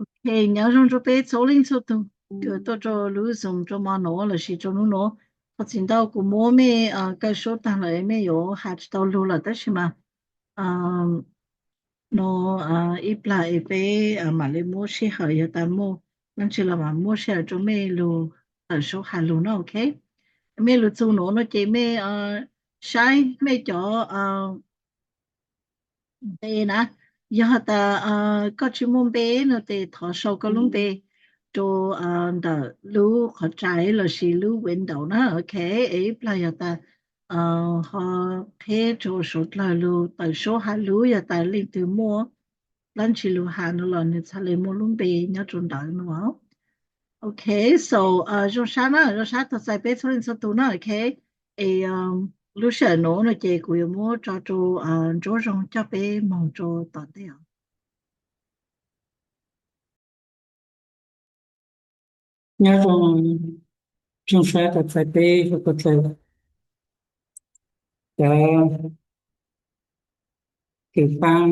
Ok, nyob zoo rau peb txhua leej txhua tus uas tuaj rau lub Zoom rau hmo no lossis rau hnub no. Thov txim ntau kuv muab mej kaw sub tag lawm mej yuav has tsis tau lus lawm tab sis mas no ib plag es peb mam li muab sij hawm yog tas muaj dab tsi los mam muab sij hawm rau mej lug tawm suab has lus no, ok. Mej lug txug nuav no ces mej saib mej cov npe na, yog has tas koj tsis muaj npe no ces thov sau koj lub npe rau ntawm lub qhov rais lossis lub window na, ok. Es ib plag yog tas ho qheb rau suav dlawg lug tawm suab has lus yog tas leej twg muaj dlaab tsi lug has no los nwg txhad le muaj lub npe nyob rau ntawd no. Ok, so zoo sab na, zoo sab tog txais peb txhua leej txhua tus na, ok. Es lub sij hawm nuav no ces kuv yuav muab tso rau Ntsub Zoo coj peb moog rau tom ntej os. Nyob zoo, zoo sab tog txais peb suav dlawg, cov kws paab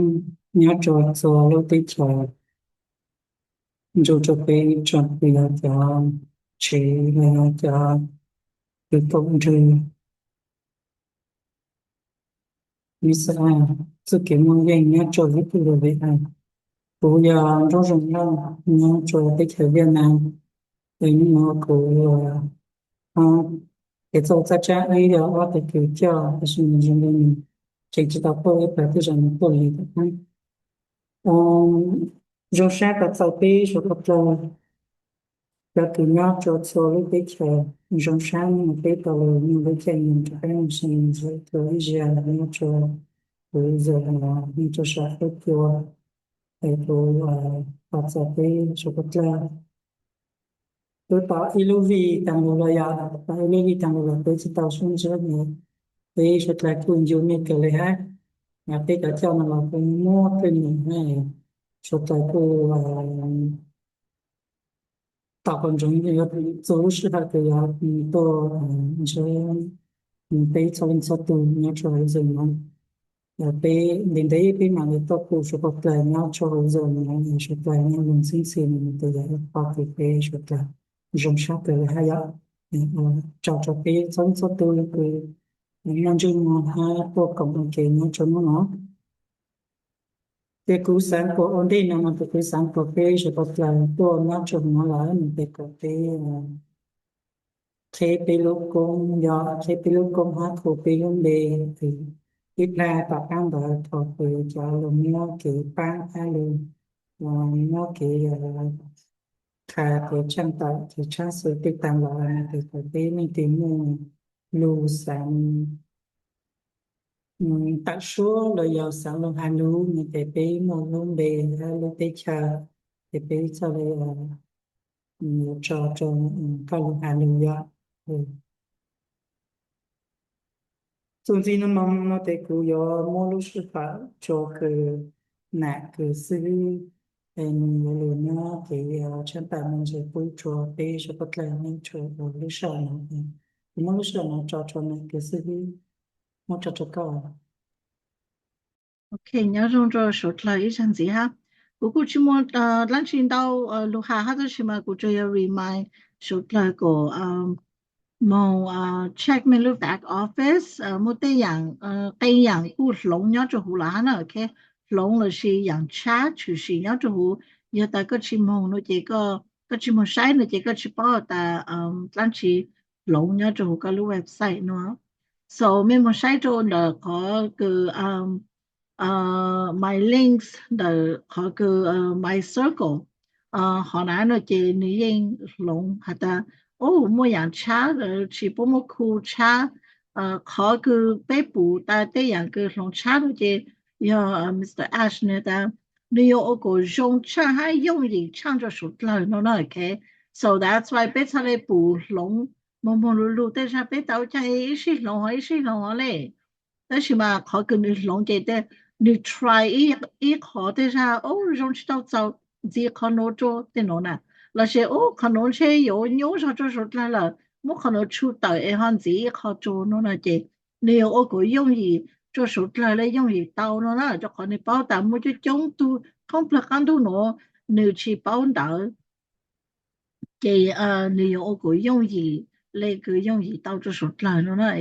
nyob rau txhua lub teb chaws, ntsug rau peb tsoom kwv yog cov tsev los yog cov kws koom nrug Misa, txuj kev muaj yeej nyob rau ib tug lug le. Kuv yog Ntsub Zoo Lauj, nyob rau teb chaws Viaj Nam. Es hnub no kuv, kev txaus txaj tsab ib yog ob tug kws coj, tab sis nws zoo li nws tseem tsis tau tuaj ib plag, tej zaum nws tuaj li tom qab. Zoo sab tog txais peb suav dlawg, cov kws nyob rua txhua lub teb chaws, zoo sab mej peb tau lug nyob lub caij nyoog rov qaab mus sib ntsib dlua ib zaug nyob rua kuv zag, nyob rua saum huab cua. Es kuv tog txais peb suav dlawg, kuv tom ib lub vij taag lug los yog, tom ib lub vij taag lug los peb tsi tau sib ntsib, peb suav dlawg kuj ncu mej kawg le hab. Peb cov coj no los kuj muaj tej num hab, suav dlawg kuj tau qhov ntsoov txug lub sij hawm kws yuav tuaj ntsib peb txhua leej txhua tug nyob rua huv zog no. Peb ntev ntev peb mam li tuaj pum suav dlawg nyob rua huv zog no, suav dlawg nyob lug xeeb xwm no tes yog ib qho kws peb suav dlawg zoo sab kawg le hab yom. Tso rua peb txhua leej txhua tug kws noj ntsej muag hab tuaj koom ua ke nyob rua hnub no. Ces kuv xaav kuas ua ntej no mas kuv xaav kuas peb suav dlawg tuaj nyob rua huv no lawm no tes kuas peb qheb peb lub koob, yog qheb peb lub koob hab khu peb lub npe, ib plag tom qab ntawd thaus kws cov lug muab kev paab hab lug muab kev qha kev tshaaj tawm kev tshaab xwm tej taag los no tes kuas peb leej twg muaj lug xaav tawm suab los yog xaav lug has lug no tes peb muaj lub npe hab lub teb chaws, ces peb txhaj le yuav tso rua koj lug has lug yom. Txuas ntxiv no moog no tes kuv yuav muab lub sij hawm rua kws nam kws xib hwb, es nwg yuav lug muab kev tshaaj tawm moog ntsis pub rua peb suav dlawg nyob rua lub sij hawm no. Kuv muab lub sij hawm no tso rua nam kws xib hwb, muab tso rua koj. Ok, nyob zoo rua suav dlawg ib zaag ntxiv hab. Kuv kuj tsi muaj dlaab tsi ntau lug has hab tab sis mas kuv tsuas yog remind suav dlawg kuas moog check mej lub back office, muaj tej yaam qee yaam kuj hloov nyob rua huv lawm hab na, ok. Hloov lossis yaam tshab tshwm sim nyob rua huv, yog tas koj tsi moog no ces, koj tsi moog saib no ces koj tsi paub tas dlaab tsi hloov nyob rua huv koj lub website no. So mej moog saib rua ntawm qhov kws my links ntawm qhov kws my circle, hov na no ces nwg yeej hloov has tas, o, muaj yaam tshab, tsi puab muaj khu tshab. Qhov kws peb pum tas tej yaam kws hloov tshab no ces yog Mr Ash nwg tas nwg yuav ua kuas zoo tshaaj hab yooj yim tshaaj rua suav dlawg no na, ok. So that's why peb txhaj le pum hloov moog moog lug lug tej zag, peb tau caag ib sij hloov hov ib sij hloov hov le. Tab sis mas qhov kws nwg hloov ces nwg try ib qhov tej zag, o, zoo tsi tau txaus, ntxiv qhov nuav rua tej nuav na, lossis, o, qhov nuav ntshe yuav nyuaj zog rua suav dlawg lawm, muab qhov nuav tshu tawm es ho ntxiv ib qho rua no na ces nwg yuav ua kuas yooj yim rua suav dlawg le yooj yim tau no na, rua qhov nwg paub tas muaj coob coob tug thoob plawg qaab ntuj nuav nws tsis paub ntawv, ces nws yuav ua kuv yooj yim, le kuv yooj yim tau rau suav dlawg no na.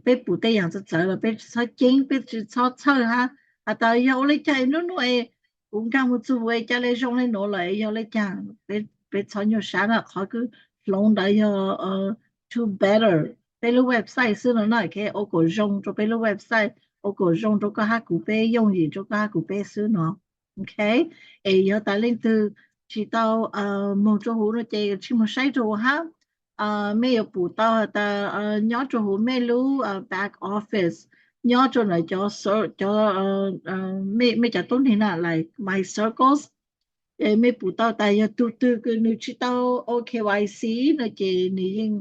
Peb pum tej yam txawv txawv los peb tsis txhob ceeb, peb tsis txhob txhawj hab has tas yog ua le caag es nub nub es kuv nkag mus txug huv es ca le zoo le nuav lawm es yog le caag. Peb txhob nyuaj sab na, qhov kws hloov ntawd yog to better peb lub website xwb no na. Ua kom zoo rau peb lub website, ua kom zoo rau koj hab kuv peb, yooj yim rau koj hab kuv peb xwb no. Ok, es yog tas leej twg tsis tau moog rua huv no ces tsis moog saib rua huv hab. Mej yuav pum tau has tas nyob rua huv mej lub back office, nyob rua ntawm cov, cov, mej cov tuab neeg na, like My Circles, mej pum tau tas yog tug twg kws nws tsis tau ua K Y C no ces nws yeej,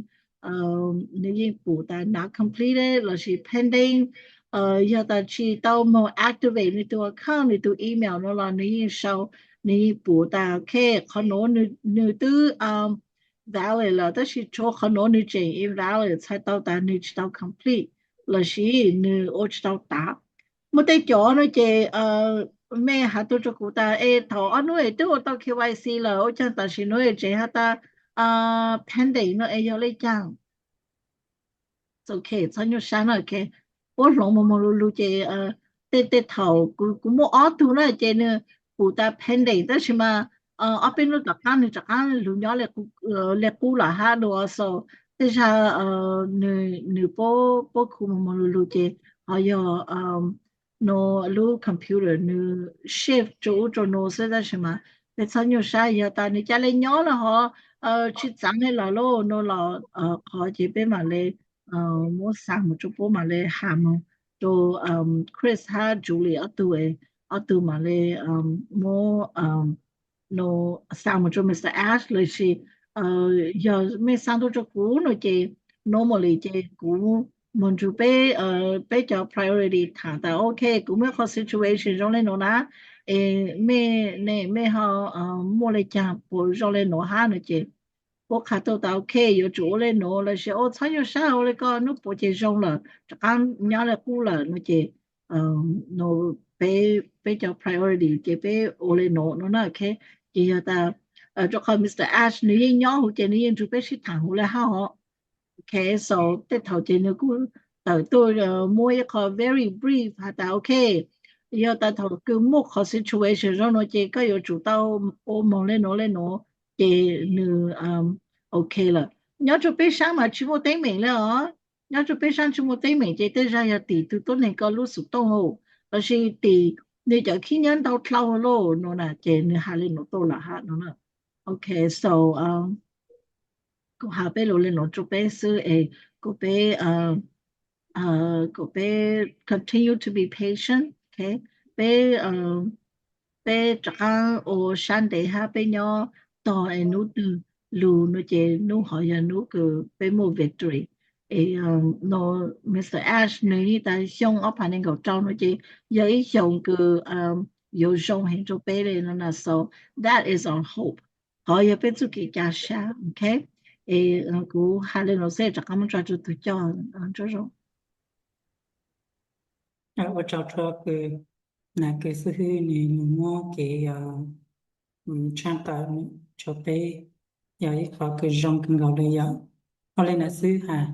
nws yeej pum tas not completed lossis pending. Yog tas tsis tau moog activate nws tug account, nws tug email no los nws yeej sau, nws yeej pum tas ok, qhov nuav nws twb valid lawm, tab sis tshuav qhov nuav nws tseem invalid, txhais tau tas nws tsis tau complete lossis nws ua tsis tau tav. Muaj tej cov no ces mej has tuaj rua kuv tas es thaum ob nub es twb ua tau K Y C lawm, ua caag tam sim nuav es tseem has tas pending no es yog le caag? Ok, txhob nyuaj sab na, puab hloov moog moog lug lug ces tej, tej thaum kuv, kuv muaj ob tug na ces nws pum tas pending tab sis mas ob peb nub tom qaab nws rov qaab lug nyob le qub lawm hab no. So tej zag nws, nws puab, puab khu moog moog lug lug ces ho yog no lub computer nws shift rua ub rua no xwb, tab sis mas peb txhob nyuaj sab. Yog tas nws ca le nyob lawm hov, tsis txaav le lawm lauj no los qhov ces peb mam le muab xa moog rua puab, mam le has moog rua Chris hab Julie ob tug, ob tug mam le muab no xa moog rua Mr Ash lossis yog mej xa tuaj rua kuv no ces normally ces kuv moog nrug peb, peb cov priority tham tas ok, kuv muaj qhov situation zoo le nuav na, es mej, mej ho muaj le caag puas zoo le nuav hab no ces puab qha tuaj tas ok, yuav tsum ua le nuav lossis ua txhob nyuaj sab, ua le koj nub puav ces zoo lawm, rov qaab nyob le qub lawm no ces no peb, peb cov priority ces peb ua le nuav no na. Ok, ces yog tas rua qhov Mr Ash nws yeej nyob huv ces nws yeej nrug peb sib thaam huv le hab hov. Ok, so tej thaum ces nws kuj tawm tuaj muab ib qho very brief has tas ok, yog tas thaum kws muaj qhov situation zoo no ces koj yuav tsum tau ua moog le nuav le nuav, ces nws ok lawm. Nyob rua peb saab mas tsis muaj teeb meem le os. Nyob rua peb saab tsis muaj teeb meem ces tej zag yog tim tug tuab neeg ko lub xov tooj lossis tim nws cov khib nyiab ntau dlhau lawm no na ces nws has le nuav tuaj lawm hab no na. Ok, so kuv has peb lug le nuav rua peb xwb es kom peb, kom peb continue to be patient. Ok, peb, peb rov qaab ua sab ntev hab peb nyob tog es nub twg lug no ces nub hov yog nub kws peb muaj victory. Es no Mr Ash nws yeej tas xyoo ob phav nees nkaum rau no ces yog ib xyoos kws yuav zoo heev rua peb le no na. So that is our hope. Qhov yog peb txuj kev ca sab. Ok, es kuv has le nuav xwb rov qaab muab tso rua tug coj nruab zoo. Ua tsaug rua kws, kws xib hwb nws mus muab kev tshaaj tawm rua peb, yog ib qhov kws zoo kawg nkaus le yom. Ua le ntawd xwb has,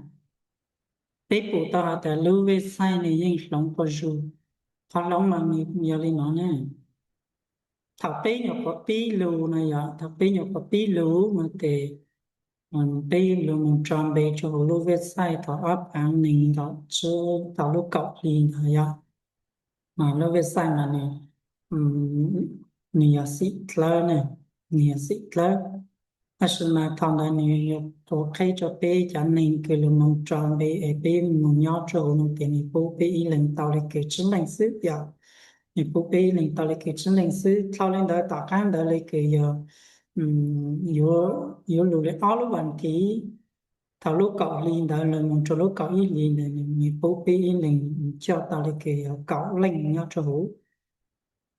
peb pum tau has tas lub website nws yeej hloov quas zug. Qhov hloov mas nws yog le nuav ne. Thaum peb nyuam qhuav pib lug no yog, thaum peb nyuam qhuav pib lug no ces peb lug moog tso npe rua huv lub website thaum ob phav nees nkaum, thaum lub kaum hli ntawd yog. Mas lub website mas nws, nws yog xim dlawb ne, nws yog xim dlawb. Tab sis mas thaum ntawd nws yuav qheb rua peb cov neeg kws lug moog tso npe es peb moog nyob rua huv no ces nws pub peb ib leeg tau le kws tsib leeg xwb yom. Nws pub peb ib leeg tau le kws tsib leeg xwb. Dlhau le ntawd tom qaab ntawd le kws yog yuav lug le ob lub vas thiv. Thaum lub kaum hli ntawd lug moog rua lub kaum ib hli ntawd nws pub peb ib leeg coj tau le kws yog kaum leej nyob rua huv.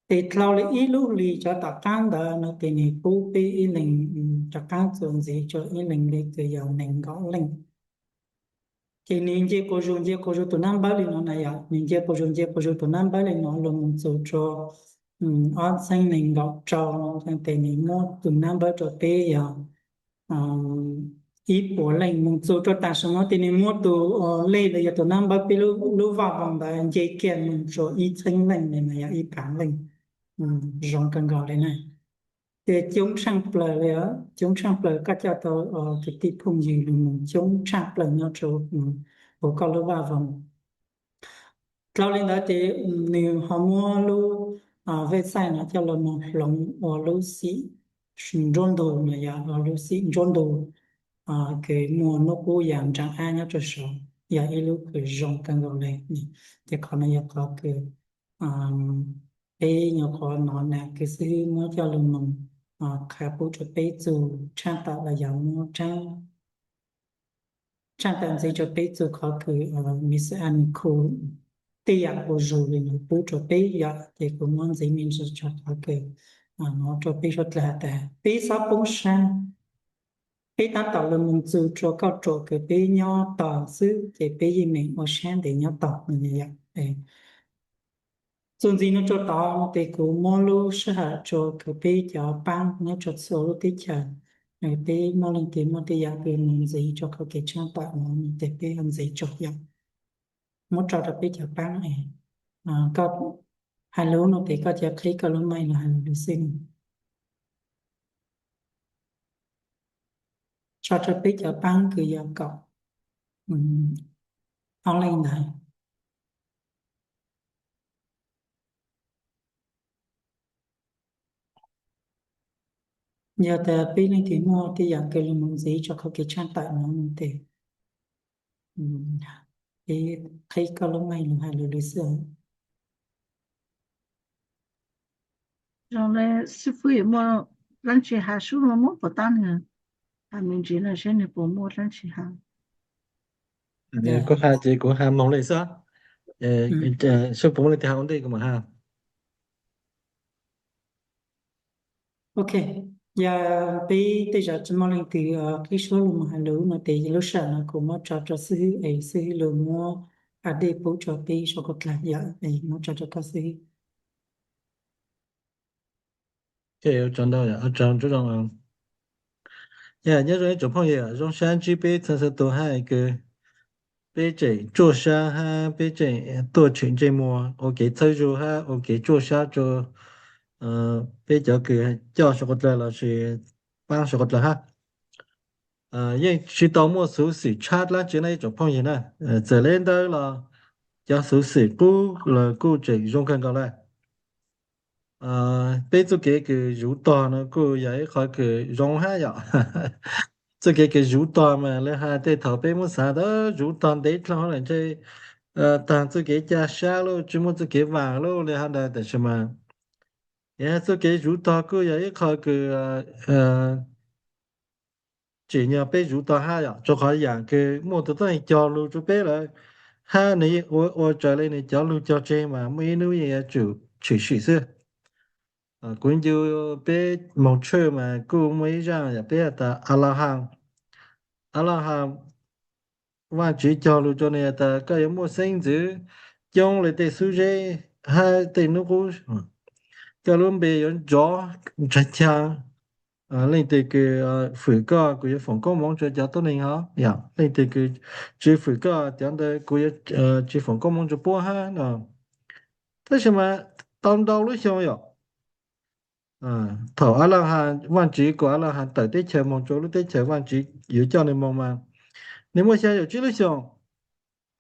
Ces dlhau le ib lub hli cov tom qaab ntawd no ces nws pub peb ib leeg, rov qaab txuas ntxiv rua ib leeg le kws yog nees nkaum leej. Ces nws nce quas zug nce quas zug tus nab npawb le nuav na yom, nws nce quas zug nce quas zug tus nab npawb le nuav lug moog txug rua ob txheeb nees nkaum rau, ces nws muab tus nab npawb rau peb yog ib puas leej. Moos txus rau tam sim no ces nws muab tus lej los yog tus nab npawb peb lub vaj voos ntawd nce kiag mus rau ib txheeb leej, nws yog ib phav leej. Zoo kawg nkaus li na. Ces coob tshaaj plaws li, coob tshaaj plaws, koj coj tau kwv tij phooj ywg los mus coob tshaaj plaws nyob rau hauv koj lub vaj voos. Dhau li ntawd ces nws ho muab lub website no coj los mus hloov ua lub xim nruab ntug no, yog ua lub xim nruab ntug kws muaj hnub qub yam nraag ab nyob rau saud, yog ib lub kws zoo kawg nkaus li. Ces qhov no yog qhov kws peb nyuam qhuav hnov nas kws xib hwb muab coj los mus qha pub rau peb txug tshaaj tawm los yog muab tshaaj tawm ntxiv rau peb txug qhov kws Miss Annie khu tej yam ua zug li no pub rau peb yom. Ces kuv muab ntxiv me ntsis rau qhov kws no rau peb suav dlawg tas peb xob poob sab, peb tab tom los mus txug rua kauj ruam kws peb nyob tog xwb ces peb yeej meem ua sab ntev nyob tog no yom. Txuas ntxiv no rau tod no ces kuv muab lub sij hawm rua kws peb cov paab nyob rua txhua lub teb chaws, peb muaj leej twg muaj tej yam kws mus ntxiv rua qhov kev tshaaj tawm no no ces peb ntxiv tso yom. Muab tso rau peb cov paab es koj hais lus no ces koj cia qhib koj lub mic los hais lus xwb no. Tso rau peb cov paab kws yog kaum ob leej ntawd. Yog tas peb leej twg muaj tej yam kws lug mus ntxiv rua qhov kev tshaaj tawm no no ces peb qhib koj lub mic lug hais lus li xwb. Zoo le, xib fwb muaj dlaab tsi has sub no muab puas tab nws has me ntsis no seb nws puas muaj dlaab tsi has. Koj has ces kuv has moog li xwb. Seb puas muaj leej twg has ua ntej kuv mam has. Ok, yog peb tej zaum tsi muaj leej twg qhib suab lug mus has lus no tes lub sij hawm no kuv muab tso rau xib hwb es xib hwb lug muab update pub rau peb suav dlawg yom, es muab tso rau koj xib hwb. Nyob zoo ib tsoom phooj ywg, zoo sab ntsib peb txhua txhua tus hab kws peb tseem tsuaj sab hab peb tseem tuaj tshwm ntsej muag ua kev txhawb zug hab ua kev tsuaj sab rua peb cov kws coj suav dlawg lossis paab suav dlawg hab. Yeej tsi tau muaj xuv xwm tshab dlaab tsi na ib tsoom phooj ywg na. Txawm le ntawd los cov xuv xwm qub los kuj tseem zoo kawg nkaus lawm. Peb txuj kev kws zuv tog no kuj yog ib qhov kws zoo hab yom. Txuj kev kws zuv tog mas lawv has tej thaum peb muab xav tas zuv tog ntev dlhau lawm ntshe taag txuj kev ca sab lauj, tsi muaj txuj kev vaam lauj li hab ntawd, tab sis mas txuj kev zuv tog kuj yog ib qho kws tsim nyog peb zuv tog hab yom, rua qhov yaam kws muaj tus tuab neeg cog lug rua peb lawm hab nws yeej ua ua raws li nws cov lug cog tseg mas muaj ib hnub yeej yuav tsum tshwm sim xwb. Kuv ncu peb moog tshwj mas kuj muaj ib zaaj yog peb has tas Alahas, Alahas Vaajtswv cog lug rua nws has tas koj yuav muaj xeeb ntxwv coob le tej xub zeb hab tej nub qub, koj lub npe yuav nrov nrhav cag. Leej twg kws fwm koj kuv yuav foom koob moov rua cov tuab neeg hov, yog leej twg kws tsi fwm koj cov ntawd kuv yuav tsi foom koob moov rua puab hab no. Tab sis mas tau ntau lub xyoo yom, thaum Alahas, Vaajtswv kuas Alahas tawm teb chaws moog rua lub teb chaws Vaajtswv yuav coj nws moog mas nws muaj xyaa caum tsib lub xyoos.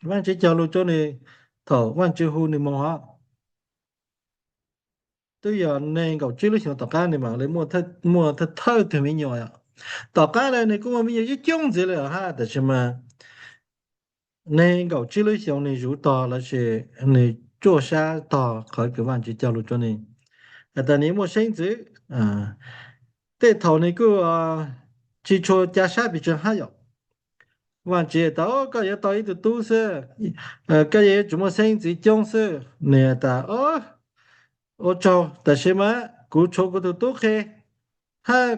Vaajtswv cog lug rua nws thaum Vaajtswv hu nws moog hov. Twb yog neeg nkaum tsib lub xyoos tom qaab nws mam li muaj thawj thawj tug me nyuam. Tom qaab ntawd nws kuj muaj me nyuam coob coob ntxiv li hab, tab sis mas neeg nkaum tsib lub xyoos nws zuv tog lossis nws tsuaj sab tog qhov kws Vaajtswv cog lug rua nws. Has tas nws muaj xeeb ntxwv, tej thaum nws kuj tsi tshua ca sab pes tsawg hab yom. Vaajtswv tas koj yuav tau ib tug tub xwb, koj yeej yuav tsum muaj xeeb ntxwv coob xwb. Nws tas ua tsaug, tab sis mas kuv tshuav kuv tug tub qhe hab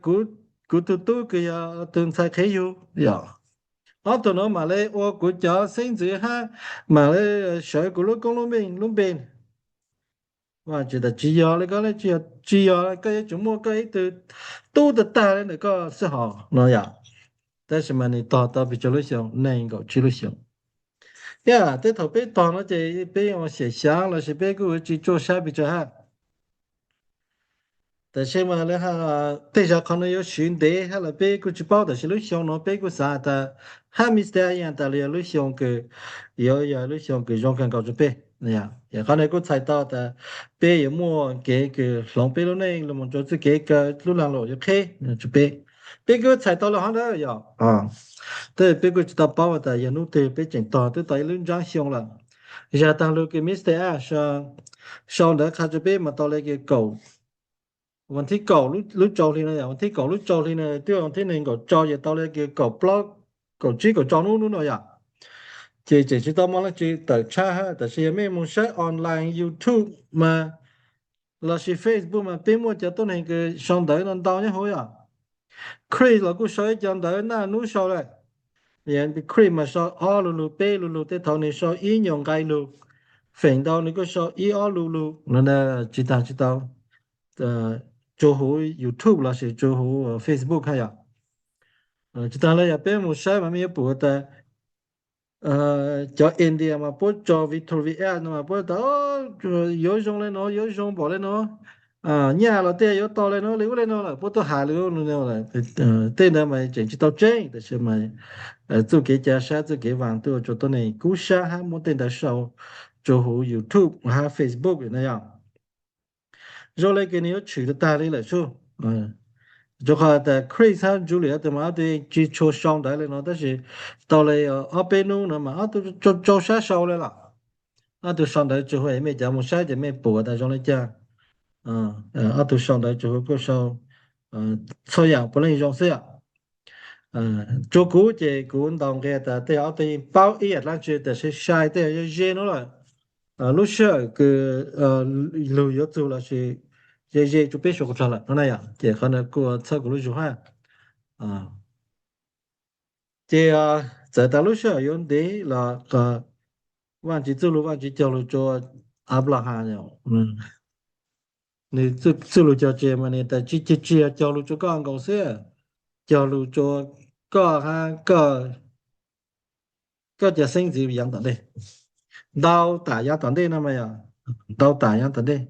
kuv tug tub kws yog tug ntxhais qhev yug yom. Ob tug nuav mam li ua kuv cov xeeb ntxwv hab mam li sawv kuv lub koob lub meej lub npe. Vaj tsis tas tsis yog li koj, tsis yog, tsis yog koj yuav tsum muaj koj ib tug tub tag tag li ntawm koj xwb hos no yom. Tab sis mas nws tog tau pes tsawg lub xyoo? Nees nkaum tsib lub xyoo. Yog tej thaum peb tog no ces peb ua xyem xyav lossis peb kuj yuav tsis tsuaj sab pes tsawg hab. Tab sis mas lawv tej zaum qhov no yuav siv ntev hab los peb kuj tsis paub, tab sis lub xyoo no peb kuj xav tas hab Mister Ian tas li yog lub xyoo kws yuav yog lub xyoo kws zoo kawg nkaus rua peb. Yog qhov no kuj txhais tau tas peb yuav muaj kev kws hloov peb lub neej los mus rua txuj kev kws lub laag lom yuav qheb rua peb. Peb kuj txhais tau lawm hov ntawd yom. Tab sis peb kuj tsis tau paub tas yog hnub twg peb tseem tog, twb tau ib lub ntsab xyoo lawm. Zag taag lug kws Mister Ian sau ntawv qha rua peb mas tau le kws kaum, vas thib kaum lub rau hli no, vas thib kaum lub rau hli no twb vas thib nees nkaum rau ces tau le kws kaum plaub, kaum tsib kaum rau hnub hnub no yom. Ces tseem tsis tau muaj leej twg tawm tshab hab, tab sis yog mej moog saib online YouTube mas lossis Facebook mas peb muaj cov tuab neeg kws sau ntawv no ntau nyob huv yom. Chris los kuj sau ib co ntawv naj nub sau lawm. Chris mas sau ob lu lug peb lu lug, tej thaum nws sau ib nyuag nqai lug, feem ntau nws kuj sau ib ob lu lug no, tsis taag tsis tau tsuas huv YouTube lossis tsuas huv Facebook hab yom. Tsis taag le yog peb moog saib mas mej yuav pum tas cov India mas puab tso Victoria no mas puab tas yuav zoo le nuav, yuav zoo npaum le nuav, nyaj los tej yuav tau le nuav li ub le nuav lawm, puab tuaj has li ub li nuav lawm. Tej ntawd mas tseem tsis tau tseeb, tab sis mas txuj kev ca sab txuj kev vaam tuaj rua tuab neeg kub sab hab muab tej ntawd sau tsuas huv YouTube hab Facebook no yom. Zoo le kws nws yuav tshwm tag tag li lawm sub. Rua qhov tas Chris hab Julie ob tug mas ob tug tsis tshua sau ntawv le no, tab sis tau le ob peb nub no mas ob tug rau sab sau le los. Ob tug sau ntawv tsuas huv, mej cov moog saib ces mej pum tas zoo le caag. Ob tug sau ntawv tsuas huv kuj sau txhua yaam puav leej zoo xwb yom. Rua kuv ces kuv ntaus nqi tas tej ob tug yeej paub ib yam dlaab tsi, tab sis sai tej yog ze nuav lawm. Lub sij hawm kws lug yuav txug lossis ze ze rua peb suav qhov dlawg lawm no na yom, ces qhov ntawd kuj txhawb kuv lub zug hab. Ces txawm tas lub sij hawm yuav ntev los Vaajtswv txuj lug, Vaajtswv cog lug rua Anplahaas, nws txuj lug cog tseg mas nws tas tsis, tsis yog cog lug rua koj nkaus xwb, cog lug rua koj hab koj cov xeeb ntxwv yaav tom ntej. Ntau tam yaav tom ntej no mas yog ntau tam yaav tom ntej,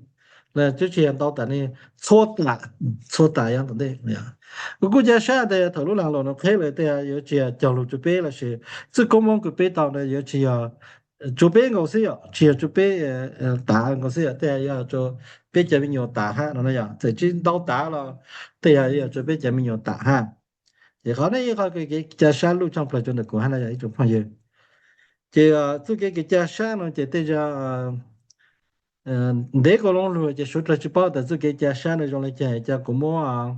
tsis yog ntau tam, txhua tam, txhua tam yaav tom ntej. Kuv kuj ca sab tas thaum lub laag lom no qheb lawm tej yuav tsis yog cog lug rua peb lossis txuj koob moob kws peb tau ntawd yuav tsis yog rua peb nkaus xwb yom, tsis yog rua peb tav nkaus xwb yom, tej yog rua peb cov me nyuam tav hab no na yom, txawm tsis ntau tav los tej yog yog rua peb cov me nyuam tav hab. Ces qhov no ib qho kev ca sab luj tshaaj plawg rua ntawm kuv hab na yog ib tsoom phooj ywg. Ces txuj kev kev ca sab no ces tej zaum ntev kuv lug lug ces suav dlawg tsis paub tas txuj kev ca sab no zoo le caag, ces kuv muab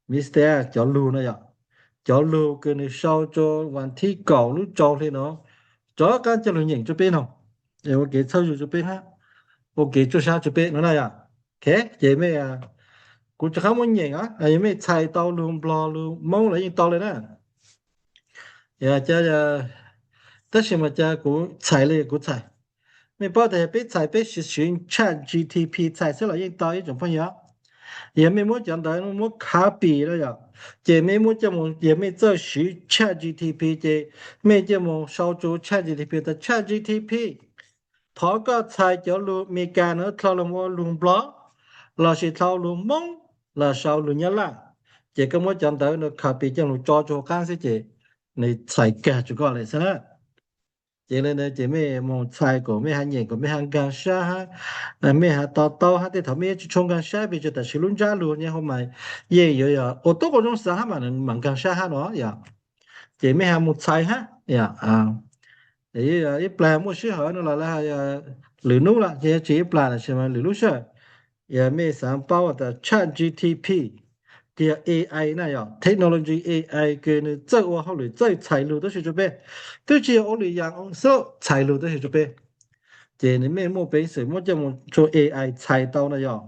Mister cov lug no yom, cov lug kws nws sau rua vas thib kaum lub rau hli no, rov qaab coj lug nyeem rua peb no, ua kev txhawb zug rua peb hab, ua kev tsuaj sab rua peb no na yom. Ces mej, kuv rov qaab muab nyeem, yog mej txhais tau lug Nplog lug Moob los yeej tau le na. Tab sis mas cas kuv txhais le kuv txhais, mej paub tas yog peb txhais peb siv Chat G T P txhais xwb los yeej tau ib tsoom phooj ywg. Yog mej muab cov ntawv muab copy na yom, ces mej muab coj mus, yog mej txawj siv Chat G T P ces mej coj mus sau rua Chat G T P tas Chat G T P, thov koj txhais cov lug Amelikas no dlhau lug ua lug Nplog lossis dlhau lug Moob los sau lug Nyab Laj. Ces koj muab cov ntawv no copy coj lug tso rua huv qaab xwb ces nws txhais kag rua koj le xwb na. Ces le ntawd ces mej moog txhais kuas mej hab nyeem kuas mej hab nkaag sab hab, mej hab to taub hab tej thaum mej yuav tsis tshua nkaag sab pes tsawg tab sis lub ntsab lug nyaj huv mas yeej yuav yog ua tub quas zoo xaav hab mas nkaag sab hab no yom. Ces mej hab moog txhais hab yom. Ib plag muaj sij hawm no los lawv lwm nub lawm ces tsis ib plag tab sis mas lwm lub sij hawm, yog mej xaav paub tas Chat G T P, tias A I na yom, technology A I kws nws txawj ua hauj lwm txawj txhais lug tab sis rua peb, twb tsis yog ua lwm yaam xwb, txhais lug tab sis rua peb. Ces mej muaj peev xwm muab coj mus rua A I txhais tau na yom.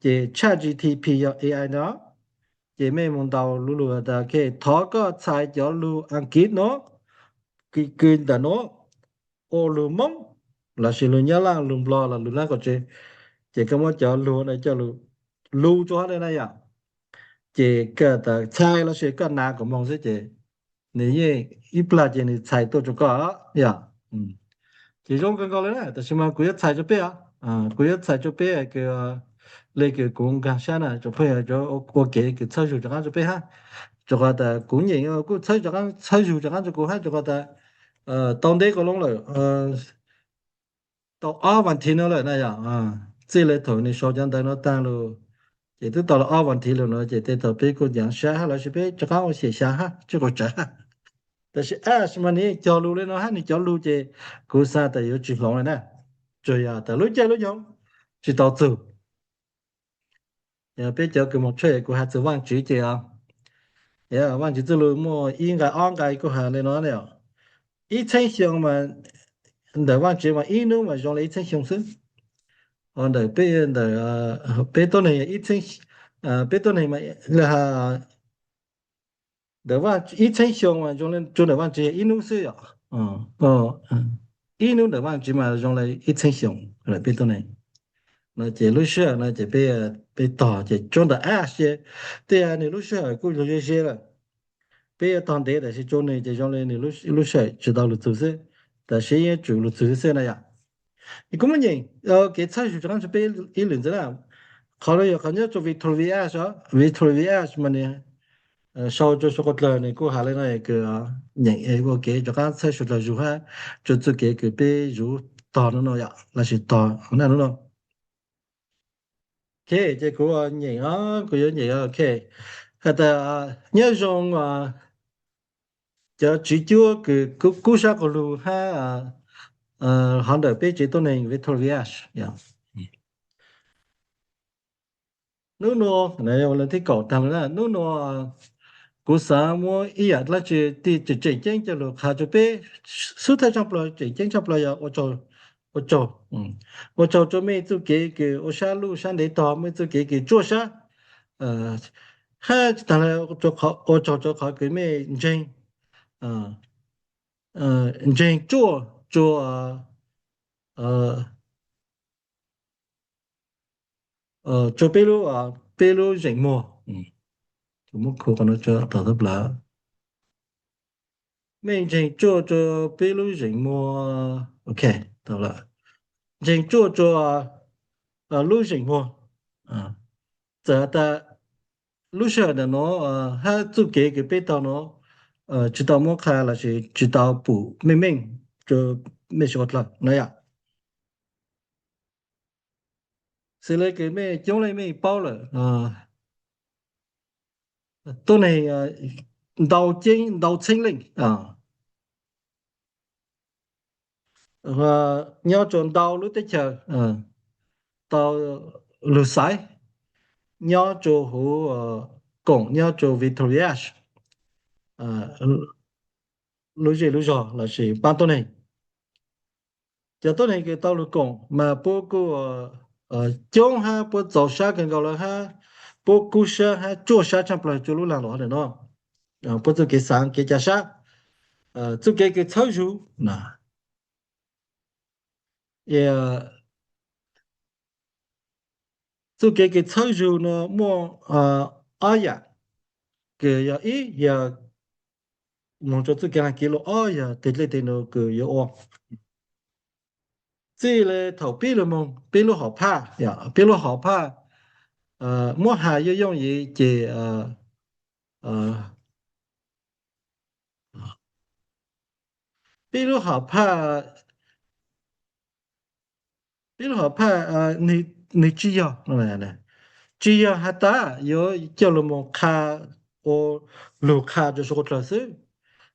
Ces Chat G T P yog A I no. Ces mej moog ntaus lub lug tas thov koj txhais cov lug Askiv no, kws ntawm no, ua lug Moob lossis lug Nyab Laj, lug Nplog los lug lab kom tsev. Ces koj muab cov lug no coj lug, lug rua hab le na yom. Ces koj tas txhais los sis koj nas kom moog xwb ces nws yeej ib plag ces nws txhais tuaj rua koj yom. Ces zoo kawg nkaus le na, tab sis mas kuv yuav txhais rua peb os, kuv yuav txhais rua peb kws le kws kuv nkaag sab na, tsoom phooj ywg cov ua kev kws txhawb zug rov qaab rua peb hab. Rua qhov tas kuv nyeem kuj txhawb zug rov qaab rua kuv hab, rua qhov tas tau ntej ko loo lawm, tau ob vas thiv no lawm na yom. Txij le thaum nws sau cov ntawv no taag lug, ces twb tau lug ob vas thiv lawm no, ces tej thaum peb kuj ncav sab hab los sis peb rov qaab ua xyem xyav hab, tsi quas tsawv hab. Tab sis ab, mas nws cog lug le no hab, nws cov lug ces kuv xaav tas yuav tsi hloov le na, tsuas yog tas lub caij lub nyoog tsi tau txug. Peb cov kws moog tshaj kuv has txug Vaajtswv ces os, Vaajtswv txuj lug muaj ib nqai ob nqai kuj has le no, ib txheeb xyoo mas ntawm Vaajtswv mas ib nub mas zoo le ib txheeb xyoo xwb. Ho ntawm peb, ntawm peb tuab neeg, peb tuab neeg mas ib txheeb xyoo mas zoo le rua ntawm Vaajtswv yog ib nub xwb yom. Ib nub ntawm Vaajtswv mas zoo le ib txheeb xyoo ntawm peb tuab neeg. No ces lub sij hawm no ces peb, peb tog ces tsuas ntawm ab, tej yam nws lub sij hawm kuj yog ze ze lawm. Peb yuav tog ntev tab sis tsuas nws ces zoo le nws lub sij hawm tsi tau lug txug xwb, tab sis yeej tsum lug txug xwb na yom. Kuv muab nyeem kev txhawb zug rov qaab rua peb ib lwm ntxiv na. Qhov no yog qhov nyob rua Victor Village, Victor Village mas nws sau rua suav quas dlawg nws kuj has le no kws nyeem ua kev rov qaab txhawb suav dlawg zug hab, rua txuj kev kws peb zug tog nub no yom, los sis tog naj nub no. Ok, ces kuv nyeem, kuv yuav nyeem, ok. Has tas, nyob zoo cov tswv cuab kws kub sab quas lug hab, hov ntawm peb tsev tuab neeg Victor Village. Hnub nuav, le thib kaum taag le na, hnub nuav kuv xaav muab ib yaam dlaab tsi tseem tseem ceeb coj lug qha rua peb, xub thawj tshaj plaws tseem ceeb tshaj plaws yog ua tsaug, ua tsaug rua mej txuj kev kws ua sab luj sab ntev tog, mej txuj kev kws tsuaj sab, hab tsi taag le ua tsaug rua qhov kws mej ntseeg, ntseeg tsuaj rua rua peb lub, peb lub zeem muag. Muab khu qhov no tso tawm tawb plaws. Mej ntseeg tsuaj rua peb lub zeem muag, ok, tau lawm. Ntseeg tsuaj rua lub zeem muag. Txawm has tas lub sij hawm ntawm nuav hab txuj kev kws peb taug nuav tsi tau muab qha lossis tsi tau pum meej meej rua mej suav dlawg na yom. Xws le kws mej coob leej mej paub lawm, tuab neeg ntau ceeb ntau txheeb leej nyob rua ntau lub teb chaws tau lug xaiv nyob rua huv koom nyob rua Victor Village lub zej lub zog lossis paab tuab neeg. Cov tuab neeg kws tau lug koom mas puab kuj coob hab puab txaus sab kawg nkaus lawm hab puab kub sab hab tsuaj sab tshaj plaws rua lub laag lug hov ntawm nuav. Puab txuj kev xaav kev ca sab, txuj kev kws txhawb zug na. Txuj kev kws txhawb zug nuav muaj ob yaam, kws yog ib yog moog rua txuj kev laag kev lug, ob yog teg dlej teg nuav kws yuav ua. Txij le thaum peb lug moog peb lub hom phaj, peb lub hom phaj muab has yooj yooj yim ces peb lub hom phaj, peb lub hom phaj nwg tsi yog, tsi yog has tas yuav coj lug moog qha ua lug qha rua suav dlawg xwb,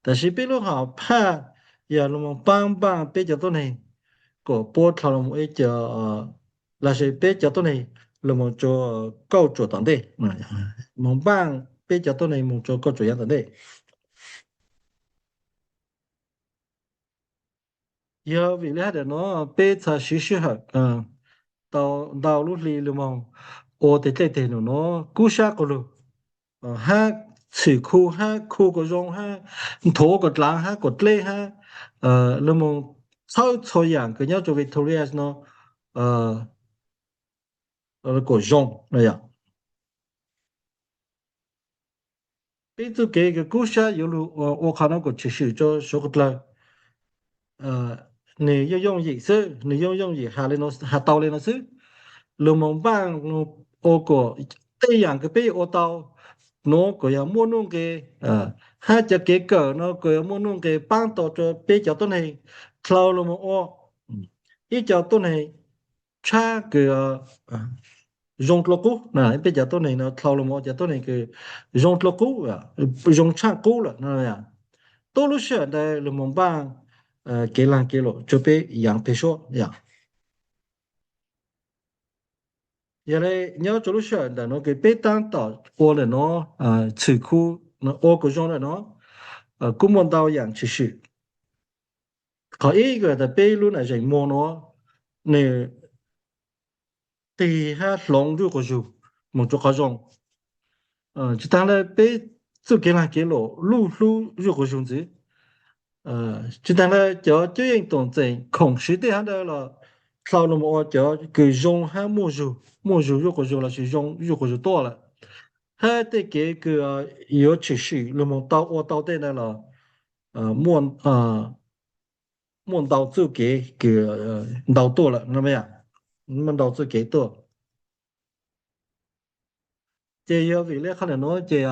tab sis peb lub hom phaj yog lug moog paab npaaj peb cov tuab neeg kom puab dlhau lug moog ib co, lossis peb cov tuab neeg lug moog rua kauj ruam tom ntej, moog npaaj peb cov tuab neeg moog rua kauj ruam yaav tom ntej. Yog vim le hab ntawm nuav peb txhaj siv sij hawm tau ntau lub hli lug moog ua teg dlej teg num nuav kub sab quas lug, hab txhwm khu hab khu kom zoo hab nthuav kom dlaav hab kom dleb hab lug moog txhawb txhua yaam kws nyob rua Victoria nuav kom zoo no yom. Peb txuj kev kws kub sab yuav lug ua qhov no kom tshwm sim rua suav qhov dlawg, nwg yooj yooj yim xwb, nwg yooj yooj yim has tau le no xwb. Lug moog npaaj ua kom tej yaam kws peb yuav ua tau nuav kom yog muaj nuj nqe, hab cov kev kawm no kom yog muaj nuj nqe paab tau rua peb cov tuab neeg dlhau lug moog ua ib co tuab neeg tshab kws zoo dlua qub. Peb cov tuab neeg no dlhau lug moog ua cov tuab neeg kws zoo dlua qub, zoo tshaaj qub lawm no. Tub lub sij hawm ntawd lug moog npaaj kev laag kev lum rua peb yaav peg suab yom. Yog le nyob rua lub sij hawm ntawm nuav kws peb taab tom ua ntawm nuav, txhwm khu ua kom zoo ntawm nuav kuj muaj ntau yaam tshwm sim. Qhov ib kws tas peb lub nam zeem muag nuav, nwg tig hab hloov zuj quas zug moog rua qhov zoo. Tsi taag le peb txuj kev laag kev lum luj hlub zuj quas zug ntxiv. Tsi taag le cov cuab yeej toom txeem khoom siv tej hab ntawd los dlhau lug moog ua cov kws zoo hab muaj zug, muaj zug zuj quas zug lossis zoo zuj quas zug tuaj lawm. Hab tej kev kws yuav tshwm sim lug moog tau ua tau tej ntawd los muaj ntau txuj kev kws ntau tuaj lawm no, muaj ntau txuj kev tuaj. Ces yog vim le qhov ntawm nuav ces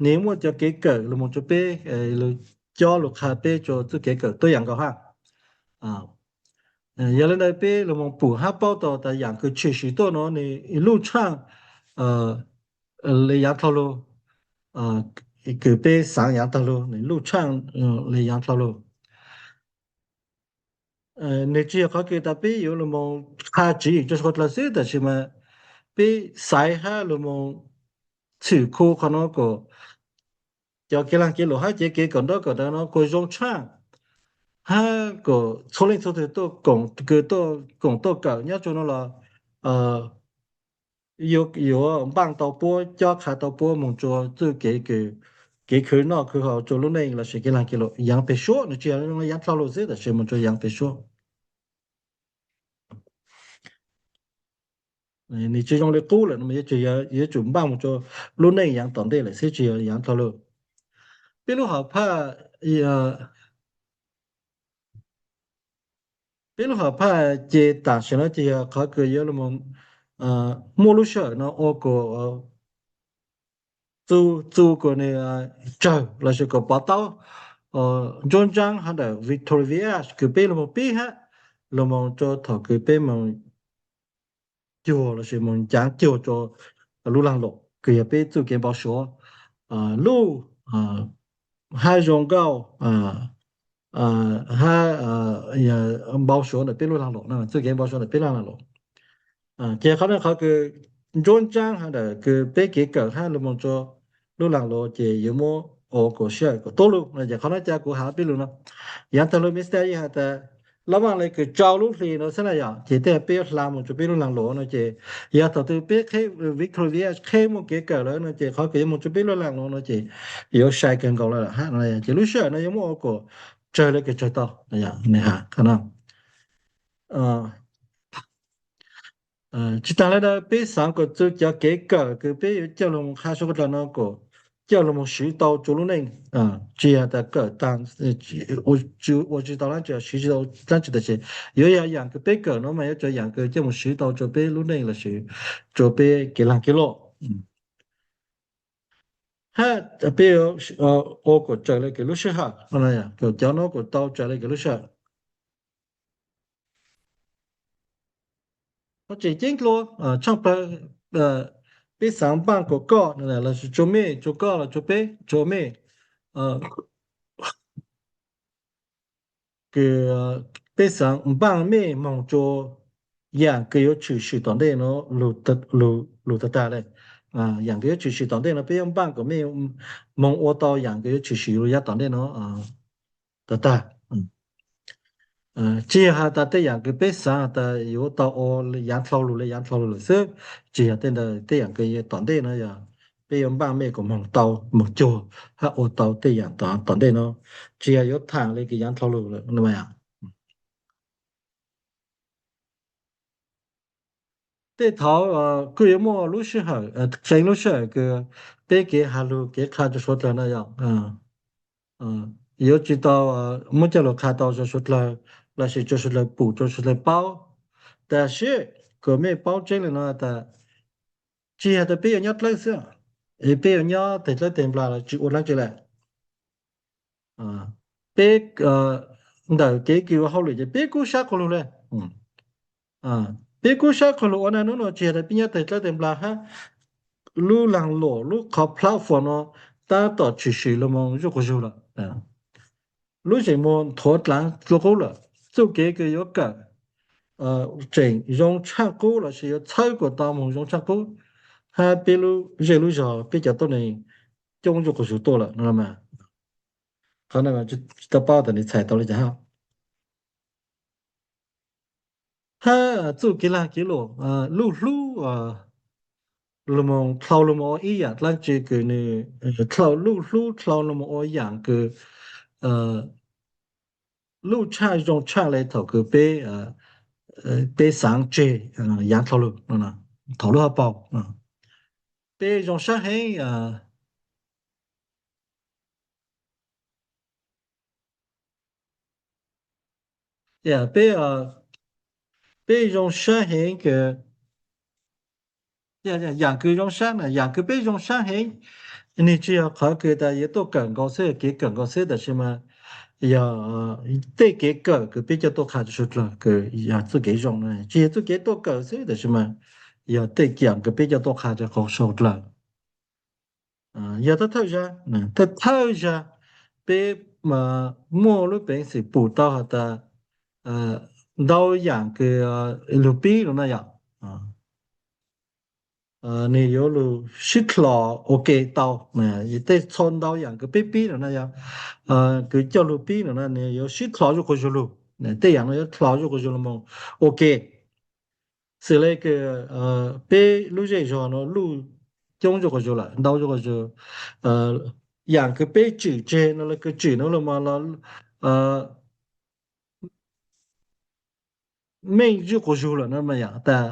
nwg muaj cov kev kawm lug moog rua peb, lug cob lug qha peb rua txuj kev kawm tuab yaam nkaus hab. Yog le ntawd peb lug moog pum hab paub tau tas yaam kws tshwm sim tuaj nuav nwg luj tshaaj le yaav dlhau lug, kws peb xaav yaav dlhau lug, nwg luj tshaaj le yaav dlhau lug. Nwg tsi yog qhov kws tas peb yuav lug moog qha tswv yim rua suav dlawg xwb, tab sis mas peb xaiv hab lug moog txhwm khu qhov nuav kom cov kev laag kev lum hab cev kev kawm ntaub kawm ntawv nuav kuj zoo tshaaj, hab kom txhua leej txhua tug tuaj koom, kws tuaj koom tuaj kawm nyob rua nuav los yuav npaaj tau puab, cob qha tau puab moog rua txuj kev, kev khwv noj khwv haus rua lub neej lossis kev laag kev lum yaav peg suab. Nwg tsi yog yaav dlhau lug xwb, tab sis moog rua yaav peg suab. Nwg tsi zoo le qub lawm, yuav tsum npaaj moog rua lub neej yaav tom ntej lawm xwb, tsi yog yaav dlhau lug. Peb lub hom phaj, peb lub hom phaj ces tam sim no ces yog qhov kws yuav lug moog muaj lub sij hawm no ua kom txu, txu kom nwg tsawg lossis kom pov taub nruab nraab hab ntawm Victoria V X kws peb lug moog pib hab lug moog rua thaum kws peb moog cuag lossis moog ncaav cuag rua lub laag lum kws yog peb txuj kev npau suav luj hab zoo nkauj hab npau suav ntawm peb lub laag lum no, txuj kev npau suav ntawm peb lub laag lum. Ces qhov no qhov kws nruab nraab hab ntawm kws peb kev kawm hab lug moog rua lub laag lum ces yuav muab ua kom sij hawm kom tuab lug no. Ces qhov no cas kuv has peb lug no, yaav taag lug mistake yeej has tas lab vaaj le kws rau lub hli no xwb na yom, ces tej peb yuav hla moog rua peb lub laag lum no ces yog thaum twg peb qheb Victoria V X qheb muaj kev kawm lawm no ces qhov kws yuav moog rua peb lub laag lum no ces yuav sai kawg nkaus lawm hab no. Ces lub sij hawm no yuav muab ua kom tsawg le kws tsawg tau. Tsi taag le ntawd peb xaav kom txug cov kev kawm kws peb yuav coj lug moog qha suav dlawg no kom coj lug moog siv tau rua lub neej. Tsi yog tas kawm taag ua tsi tau dlaab tsi, siv tsi tau dlaab tsi, tab sis yuav yog yaam kws peb kawm no mas yuav tsum yaam kws coj moog siv tau rua peb lub neej lossis rua peb kev laag kev lum. Hab peb yuav ua kom raws le kws lub sij hawm, cov no kom tau raws le kws lub sij hawm. Qhov tseem ceeb dlua, tshaaj plawg, peb xaav npaaj kom koj lossis rua mej, rua koj los rua peb, rua mej, kws peb xaav npaaj mej moog rua yaam kws yuav tshwm sim tom ntej no lug tag tag le. Yaam kws yuav tshwm sim tom ntej no peb yuav npaaj kom mej moog ua tau yaam kws yuav tshwm sim lug yav tom ntej no tag tag. Tsi yog has tas tej yaam kws peb xaav has tas yuav tau ua yav dlhau lug le yav dlhau lug lawm xwb, tsi yog tej ntawd. Tej yaam kws tom ntej no yog peb yuav npaaj mej kom moog tau moog cuag hab ua tau tej yaam tom ntej no, tsi yog yuav thaam le kws yav dlhau lug lawm no. Tej thaum kuj yuav muaj lub sij hawm, tseev lub sij hawm kws peb kev has lug kev qha rua suav dlawg na yom, yuav tsi tau muab coj lug qha tau rua suav dlawg lossis rua suav dlawg pum rua suav dlawg paub. Tab sis kuas mej paub tseeb le nuav tas tsi has tas peb yuav nyob dlawb xwb, es peb yuav nyob teg dlawb teg nplag los tsi ua dlaab tsi le. Peb ntawm kev kws ua hauj lwm ces peb kub sab quas lug le. Peb kub sab quas lug ua na, nub nua tsi has tas peb nyob teg dlawb teg nplag hab lub laag luam lub qhov platform nuav tab tom tshwm sim lug moog zuj quas zug lawm. Lub zeem muag nthuav dlaav dlua qub lawm, txuj kev kws yuav kawm tseem zoo tshaaj qub lossis yuav txhawb kuas tau moog zoo tshaaj qub hab peb lub zej lub zog peb cov tuab neeg coob zuj quas zug tuaj lawm no mas. Qhov no tsi tau paub tas nws txhais tau le caag hab. Hab txuj kev laag kev luam luj hlub lug moog dlhau lug moog ua ib yaam dlaab tsi kws nws dlhau luj hlub dlhau lug moog ua yaam kws luj tshaj zoo tshaj le thaum kws peb, peb xaav tseg yaav dlhau lug, thaum lub hauv paug peb zoo sab heev. Peb, peb zoo sab heev kws, yaam kws zoo sab na, yaam kws peb zoo sab heev, nwg tsi yog qhov kws tas yuav tuaj kawm nkaus xwb, kev kawm nkaus xwb, tab sis mas yog tej kev kawm kws peb coj tuaj qha rua suav dlawg kws yog txuj kev zoo na, tsi yog txuj kev tuaj kawm xwb, tab sis mas yog tej yaam kws peb coj tuaj qha rua suav dlawg. Yog thawj thawj zag, thawj thawj zag peb muaj lub peev xwm pum tau has tas ntau yaam kws lug pib no na yom, nwg yuav lug sib dlhau ua ke tau. Tej txhua ntau yaam kws peb pib no na yog, kws coj lug pib no na, nwg yuav sib dlhau zuj quas zug lug, tej yaam no yuav dlhau zuj quas zug lug moog ua ke. Xws le kws peb lub zej zog nuav luj coob zuj quas zug lawm, ntau zuj quas zug, yaam kws peb tsim tseg no, le kws tsim nuav los mas los meej zuj quas zug lawm no mas yom, tas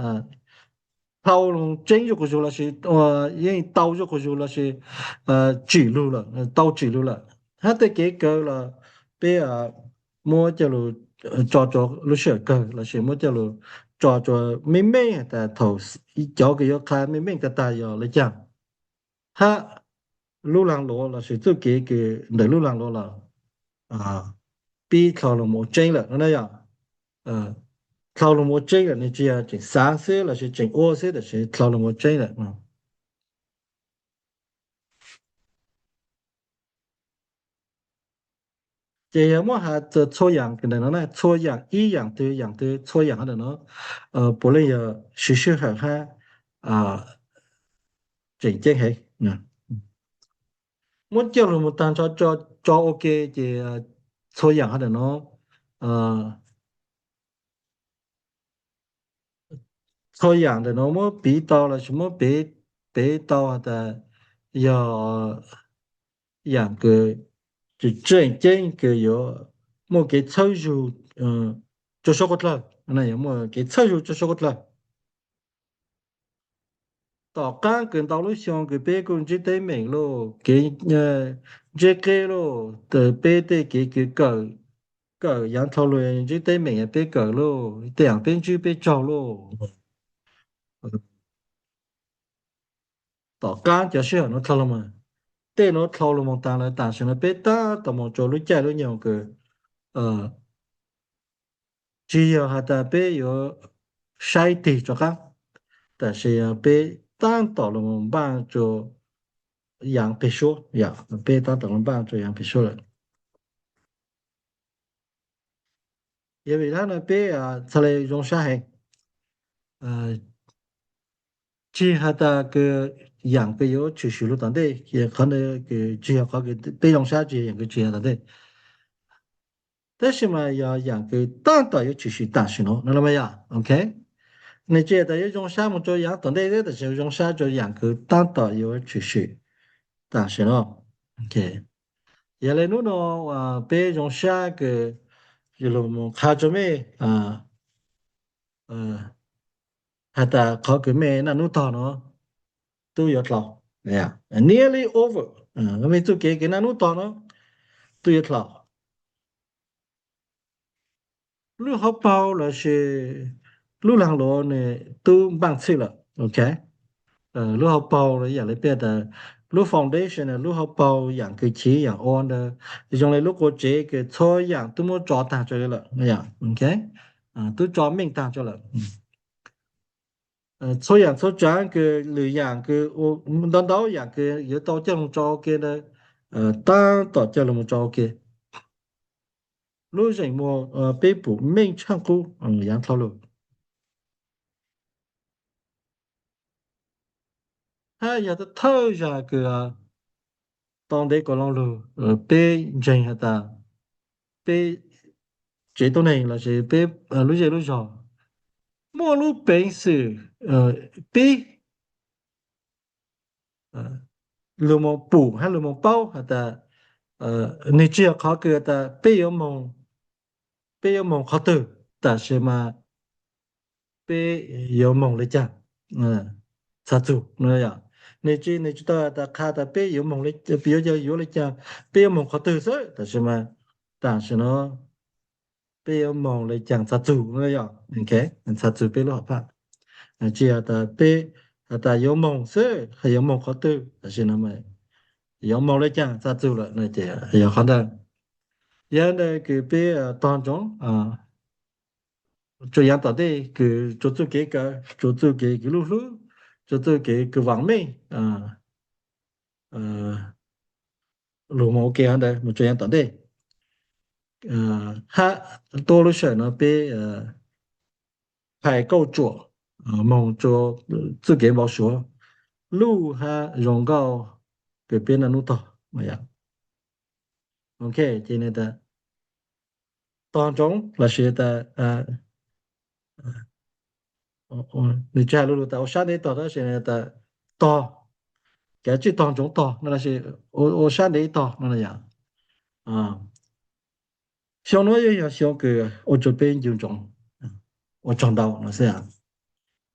dlhau lug tseeb zuj quas zug lossis yeej tau zuj quas zug lossis tsim lug lawm, tau tsim lug lawm. Hab tej kev kawg los peb muab coj lug tso rua lub sij hawm kawg lossis muab coj lug tso rua meej meej tas thaum cov kws yuav qha meej meej tag tag yog le caag. Hab lub laag luav lossis txuj kev kws ntawm lub laag luav los pib dlhau lug moog ua tseeb lawm no na yom. Dlhau lug moog ua tseeb lawm, nwg tsi yog tseem xaav xwb lossis tseem ua xwb, tab sis dlhau lug moog ua tseeb lawm. Ces yog muab has txhua yaam ntawm no na, txhua yaam ib yaam twg yaam twg txhua yaam hov ntawm no puav leej yog siv sij hawm hab tseem ceeb heev. Muab coj lug moog taag nrho tso ua ke ces txhua yaam hov ntawm no, txhua yaam ntawm no muab piv tau lossis muab piv tau has tas yog yaam kws tseem ceeb kws yuav muaj kev txhawb zug rua suab qub dlawg, yuav muaj kev txhawb zug rua suab qub dlawg. Tom qaab kws ntau lub xyoo kws peb kuj ntsib teeb meem lauj, kev ntseb qeb lauj, peb tej kev kws kawm yaav dlhau lug ntsib teeb meem peb kawm lauj, tej yaam peb ntsib peb tsaug lauj. Tom qaab cov sij hawm nuav dlhau lug, tej nuav dlhau lug moog taag lawm, tam sim no peb taab tom moog rua lub caij lub nyoog kws tsi yog has tas peb yuav saib tig rov qaab, tam sis peb taab tom lug moog npaaj rua yaav peg suab, peb taab tom lug npaaj rua yaav peg suab lawm. Yog vim dlaab no peb txhad le zoo sab heev, tsi has tas kws yaam kws yuav tshwm sim lug tom ntej, qhov ntawd tsi yog qhov kws peb zoo sab, tsi yog yaam kws tshwm sim tom ntej. Tab sis mas yog yaam kws taab tom yuav tshwm sim tam sim no no los mas yog, ok. Nws tsi has tas yuav zoo sab moog rua yaav tom ntej xwb, tab sis zoo sab rua yaam kws taab tom yuav tshwm sim tam sim no. Ok, yog le nub no peb zoo sab kws yuav lug moog qha rua mej has tas qhov kws mej naj nub tog no tub yuav dlau, nearly over, mej txuj kev kws naj nub tog no tub yuav dlau. Lub hauv paug lossis lub laag luav nws tub npaaj txhij lawm, ok. Lub hauv paug los yam li peb tas lub foundation, lub hauv paug yaam kws chiv yaam ua ntawd, zoo li lub qua tsev kws txhua yaam tub muab tso taag tso lawm, ok, tub tso meej taag tso lawm. Txhua yaam txhua tsaav kws lwm yaam kws ntau ntau yaam kws yuav tau coj lug tso ua ke ntawd, tab tom coj lug tso ua ke. Lub zeem muag peb pum meej tshaaj qub yaav dlhau lug. Hab yog thawj zaag kws tau ntev kuv lo lug, peb ntseeg has tas peb tsev tuab neeg lossis peb lub zej lub zog muaj lub peev xwm pib lug moog pum hab lug moog paub has tas, nwg tsi yog qhov kws tas peb yuav moog, peb yuav moog qhov twg, tam sis mas peb yuav moog le caag txhad txug no yom. Nwg tsi, nwg tsi tau has tas qha tas peb yuav moog, yuav, yuav le caag, peb yuav moog qhov twg xwb, tam sis mas tam sim no peb yuav moog le caag txhad txug no yom, txhad txug peb lub hom phaj. Tsi has tas peb has tas yuav moog xwb, yuav moog qhov twg, tam sim no yuav moog le caag txhad txug lawm no ces yog qhov ntawd. Yog ntawd kws peb tog ntsoov tsuas yaav tom ntej kws tsuas txuj kev kawm, tsuas txuj kev kws lub hlub, tsuas txuj kev kws vaam meej, lug moog ua ke hov ntawd moog tsuas yaav tom ntej. Hab tuab lub sij hawm no peb phais kauj tsuam, moog tsuas txuj kev npau suav luj hab zoo nkauj kws peb naj nub tog. Ok, ces tog ntsoov lossis tas, nws tsi has lug lug tas ua sab ntev tog tab sis tas tog, kav tsij tog ntsoov tog no lossis ua sab ntev tog no yom. Xyoo nuav yeej yog xyoo kws ua rua peb ncu ntsoov, ua tsaug ntau no xwb.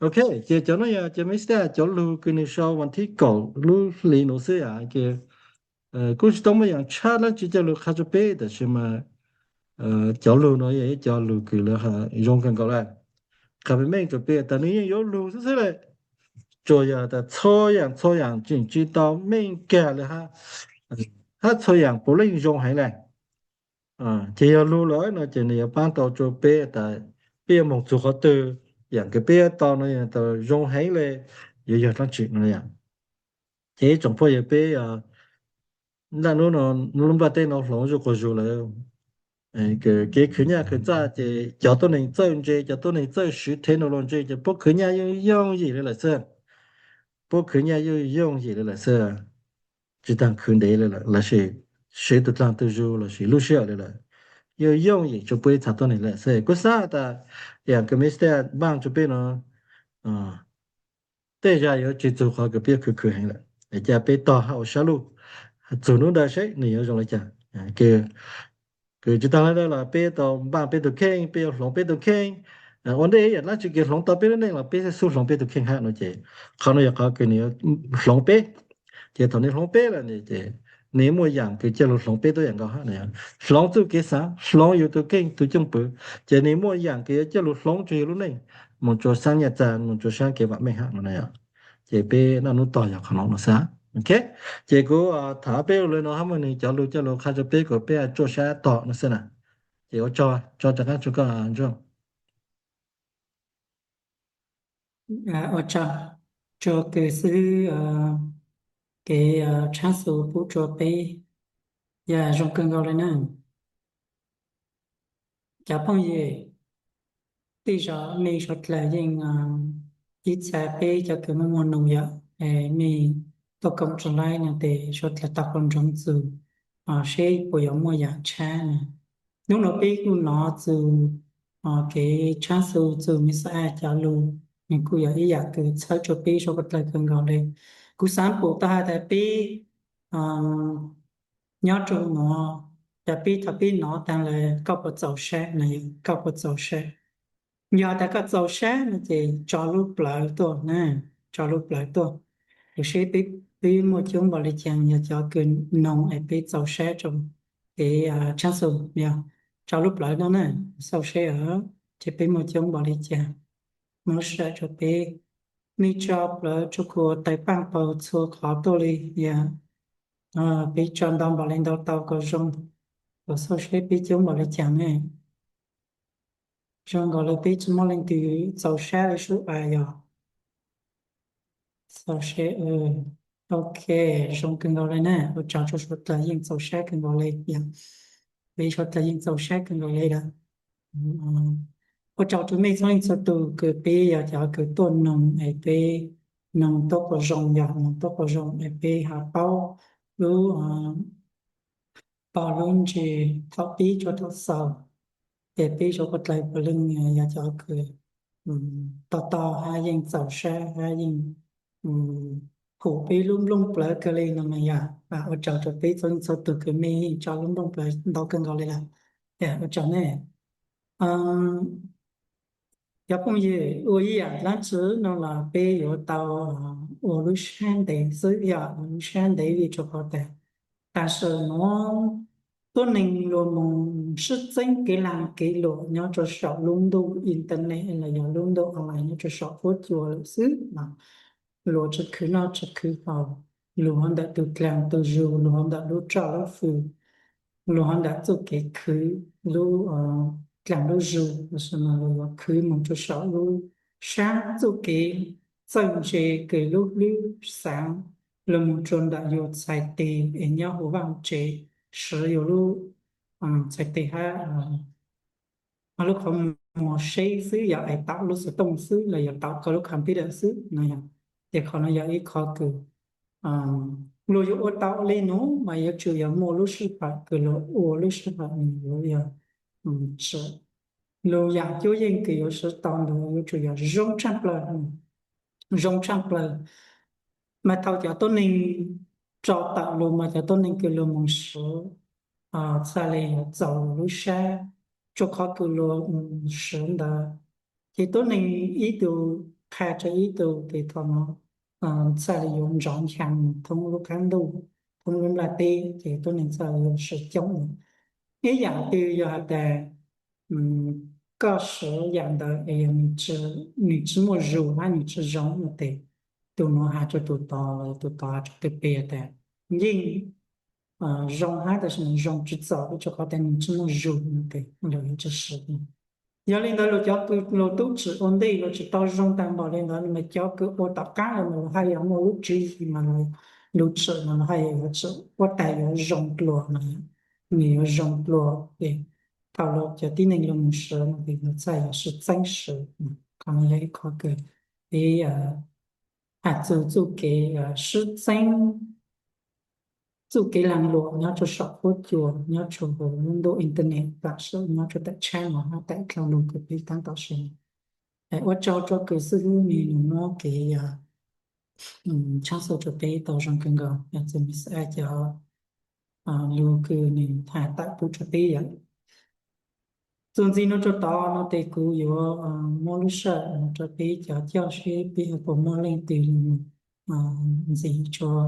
Ok, ces cov nuav yog cov mej xav cov lug kws nws sau vas thib kaum lub hli nuav xwb yom. Ces kuj tsi tau muaj yaam tshab dlaab tsi coj lug qha rua peb, tab sis mas cov lug nuav yog ib cov lug kws lawv zoo kawg nkaus lawm. Qha meej meej rua peb tas nws yeej yuav lug xwb xwb lawm. Tsuas yog tas txhua yaam txhua yaam tseem tsi tau meej kag le hab, hab txhua yaam puav leej zoo heev lawm. Ces yog lug lawm no ces nws yuav paab tau rua peb tas peb yuav moog txug qhov twg, yaam kws peb yuav tau no yog tas zoo heev le, yuav yog dlaab tsi no. Ces ib tsoom phooj ywg peb naj nub no, lub nplaj teb no hloov zuj quas zug lawm. Kev khwv nyaj khwv txaj ces cov tuab neeg txawj ntse, cov tuab neeg txawj siv technology ces puab khwv nyaj yeej yooj yim le lawm xwb. Puab khwv nyaj yeej yooj yim le lawm xwb. Tsi taag khwv ntev le lawm lossis siv tug dlaag tug zug lossis lub sij hawm le lawm, yeej yooj yim rua puab ib txha tuab neeg le xwb. Kuv xaav tas yaam kws Mister npaaj rua peb no, tej zag yuav tsi txug qhov kws peb yuav khwv khwv heev lawm. Es ca peb tog hab ua sab luj, txug nub ntawd seb nws yuav zoo le caag. Kws tsi taag le ntawd los peb tau npaaj peb tug kheej, peb yuav hloov peb tug kheej. Ua ntej yam dlaab tsi kws hloov tau peb lub neej los peb xub hloov peb tug kheej hab no ces qhov no yog qhov kws nws yuav hloov peb. Ces thaum nws hloov peb lawm ces nws muaj yaam kws coj lug hloov peb tuab yaam nkaus hab. Hloov txuj kev xaav, hloov yug tug kheej tug cwj pwm, ces nws muaj yaam kws yuav coj lug hloov rua yug lub neej, moog rua saab nyaj txag, moog rua saab kev vaam meej hab no. Ces peb naj nub tog yog qhov no no xwb. Ok, ces kuv tham peb lug le no hab, muaj nwg cov lug coj lug qha rua peb kuas peb tsuaj sab tog no xwb na. Ces ua tsaug, tso rov qaab rua koj Ntsuag. Ua tsaug, tsuas kws xwb, kev tshab xu pub rua peb yog zoo kawg nkaus le na. Cov phooj ywg, tej zaum mej suav dlawg yeej ib txha peb cov kws muaj muaj nub yom, mej tuaj koom rau laib no tes suav dlawg tau qhuas ntsoov txug seb puas yuav muaj yaam tshab na. Nub no peb kuj nov txug kev tshab xu txug mej xav cov lug, nws kuj yog ib yaam kws txhawb rua peb suav dlawg kawg nkaus le. Kuv xaav pum tau has tas peb nyob rua nuav, yog peb thaum peb nov taag lawm koj puas txaus sab na, koj puas txaus sab? Yog tas koj txaus sab no ces tso lub plawv tuaj na, tso lub plawv tuaj. Kuv saib peb muaj coob npaum li cas, yog cov kws noog es peb txaus sab rau kev tshab xus, yog tso lub plawv tuaj na, xauj seb os, ces peb muaj coob npaum li cas. Muab saib rau peb, nej tso plawv rua kuv tais paaj paug txhua qhov tuaj li, yog peb tso ntau npaum li ntau tau kom zoo, kom xauj seb peb coob npaum li cas ne. Zoo nkaus li peb tsis muaj leej twg txaus sab li sub as yog. Xauj seb, ok, zoo kawg nkaus li na, ua tsaug rau suav dlawg yeej txaus sab kawg nkaus li, yog peb suav dlawg yeej txaus sab kawg nkaus li lawm. Ua tsaug rau mej txhua leej txhua tug kws peb yog cov kws tuaj noog es peb noog tuaj quas zoo, yog noog tuaj quas zoo es peb ho paub lub, paub lub ntsis thaum pib tsuas thaum xaus. Ces peb suav dlawg puav leej yog cov kws to to hab yeej txaus sab hab yeej hum peb lub nplooj plawv kawg li no mas yog. Ua tsaug rau peb txhua leej txhua tug kws mej yeej tso lub nplooj plawv ntau kawg nkaus li lawm. Ua tsaug nej. Cov phooj ywg, ua ib yam dlaab tsi no los peb yuav tau ua lub sab ntev xwb, yog ua lub sab ntev vim rau qhov tas tam sim no tuab neeg luag moog sib txeeb kev laag kev luam nyob rua saum lub ntuj internet los yog lub ntuj online nyob rua saum huab cua lawm xwb no. Luag tsi khwv noj tsi khwv haus, luag ntawm tug dlaag tug zug, luag ntawm lub roj lub hws, luag ntawm txuj kev khwv lub dlaag lub zug, lossis mas luag yuav khwv moog rua saum lub sab txuj kev txawj ntse kws lub hlwb xaav, luag moog rua ntawm yug txhais tes es nyob huv vaaj tsev, siv yug lub txhais tes hab lub qhov muag seb xwb, yog es taum lub xov tooj xwb los yog taum koj lub computer xwb no yog. Ces qhov no yog ib qho kws luag yuav ua tau li nuav mas yuav tsum yog muaj lub sij hawm kws luag ua lub sij hawm nws yuav yog tsim lug yaam cuab yeej kws yuav siv tau ntawd yuav tsum yog zoo tshaj plaws, zoo tshaj plaws. Mas thaum cov tuab neeg tso tawm lug mas cov tuab neeg kws luag moog siv txhaj le yuav txaus lub sab rua qhov kws luag siv ntawd. Ces tuab neeg ib tug qha rua ib tug ces thaum no txhaj le yuav nrov ncha thoob lub qab ntuj, thoob lub nplaj teb, ces tuab neeg txhaj le yuav siv coob. Ib yaam twg yog has tas koj siv yaam ntawd es yog nws tsi muaj zug hab nws tsi zoo no tes, tug nuav has rua tug tod los yog tug tod has rua tug pem tas yeej zoo hab tab sis nws zoo tsi txaus vim rua qhov tas nws tsi muaj zug no tes luag yuav tsi siv. Yog li ntawd luag cov kws luag tub tsim ua ntej luag tsis tau zoo taag npaum li ntawd mas cov kws ua tom qab los mas luag haj yog muaj lub tswv yim mas luag tsim mas luag haj yog yuav tsim huab tais yuav zoo dlua mas nws yuav zoo dlua. Ces thaum luag cov tib neeg luag moog siv no ces luag txhaj yuav sib txeeb siv. Qhov no yog ib qho kws peb has txug txuj kev sib txeeb, txuj kev laag luam nyob rua saum huab cua, nyob rua huv lub ntuj internet, tam sim nyob rua tam tshab no hab tam dlhau lug kws peb taab tom siv. Ua tsaug rua kws xib hwb nwg muab kev tshab xu rua peb tau zoo kawg nkaus, yog txug mej xav cov lug kws nwg has tawm pub rua peb yom. Txuas ntxiv nuav rua tod no tes kuv yuav muab lub sij hawm rua peb cov coj seb peb puas muaj leej twg ntxiv rua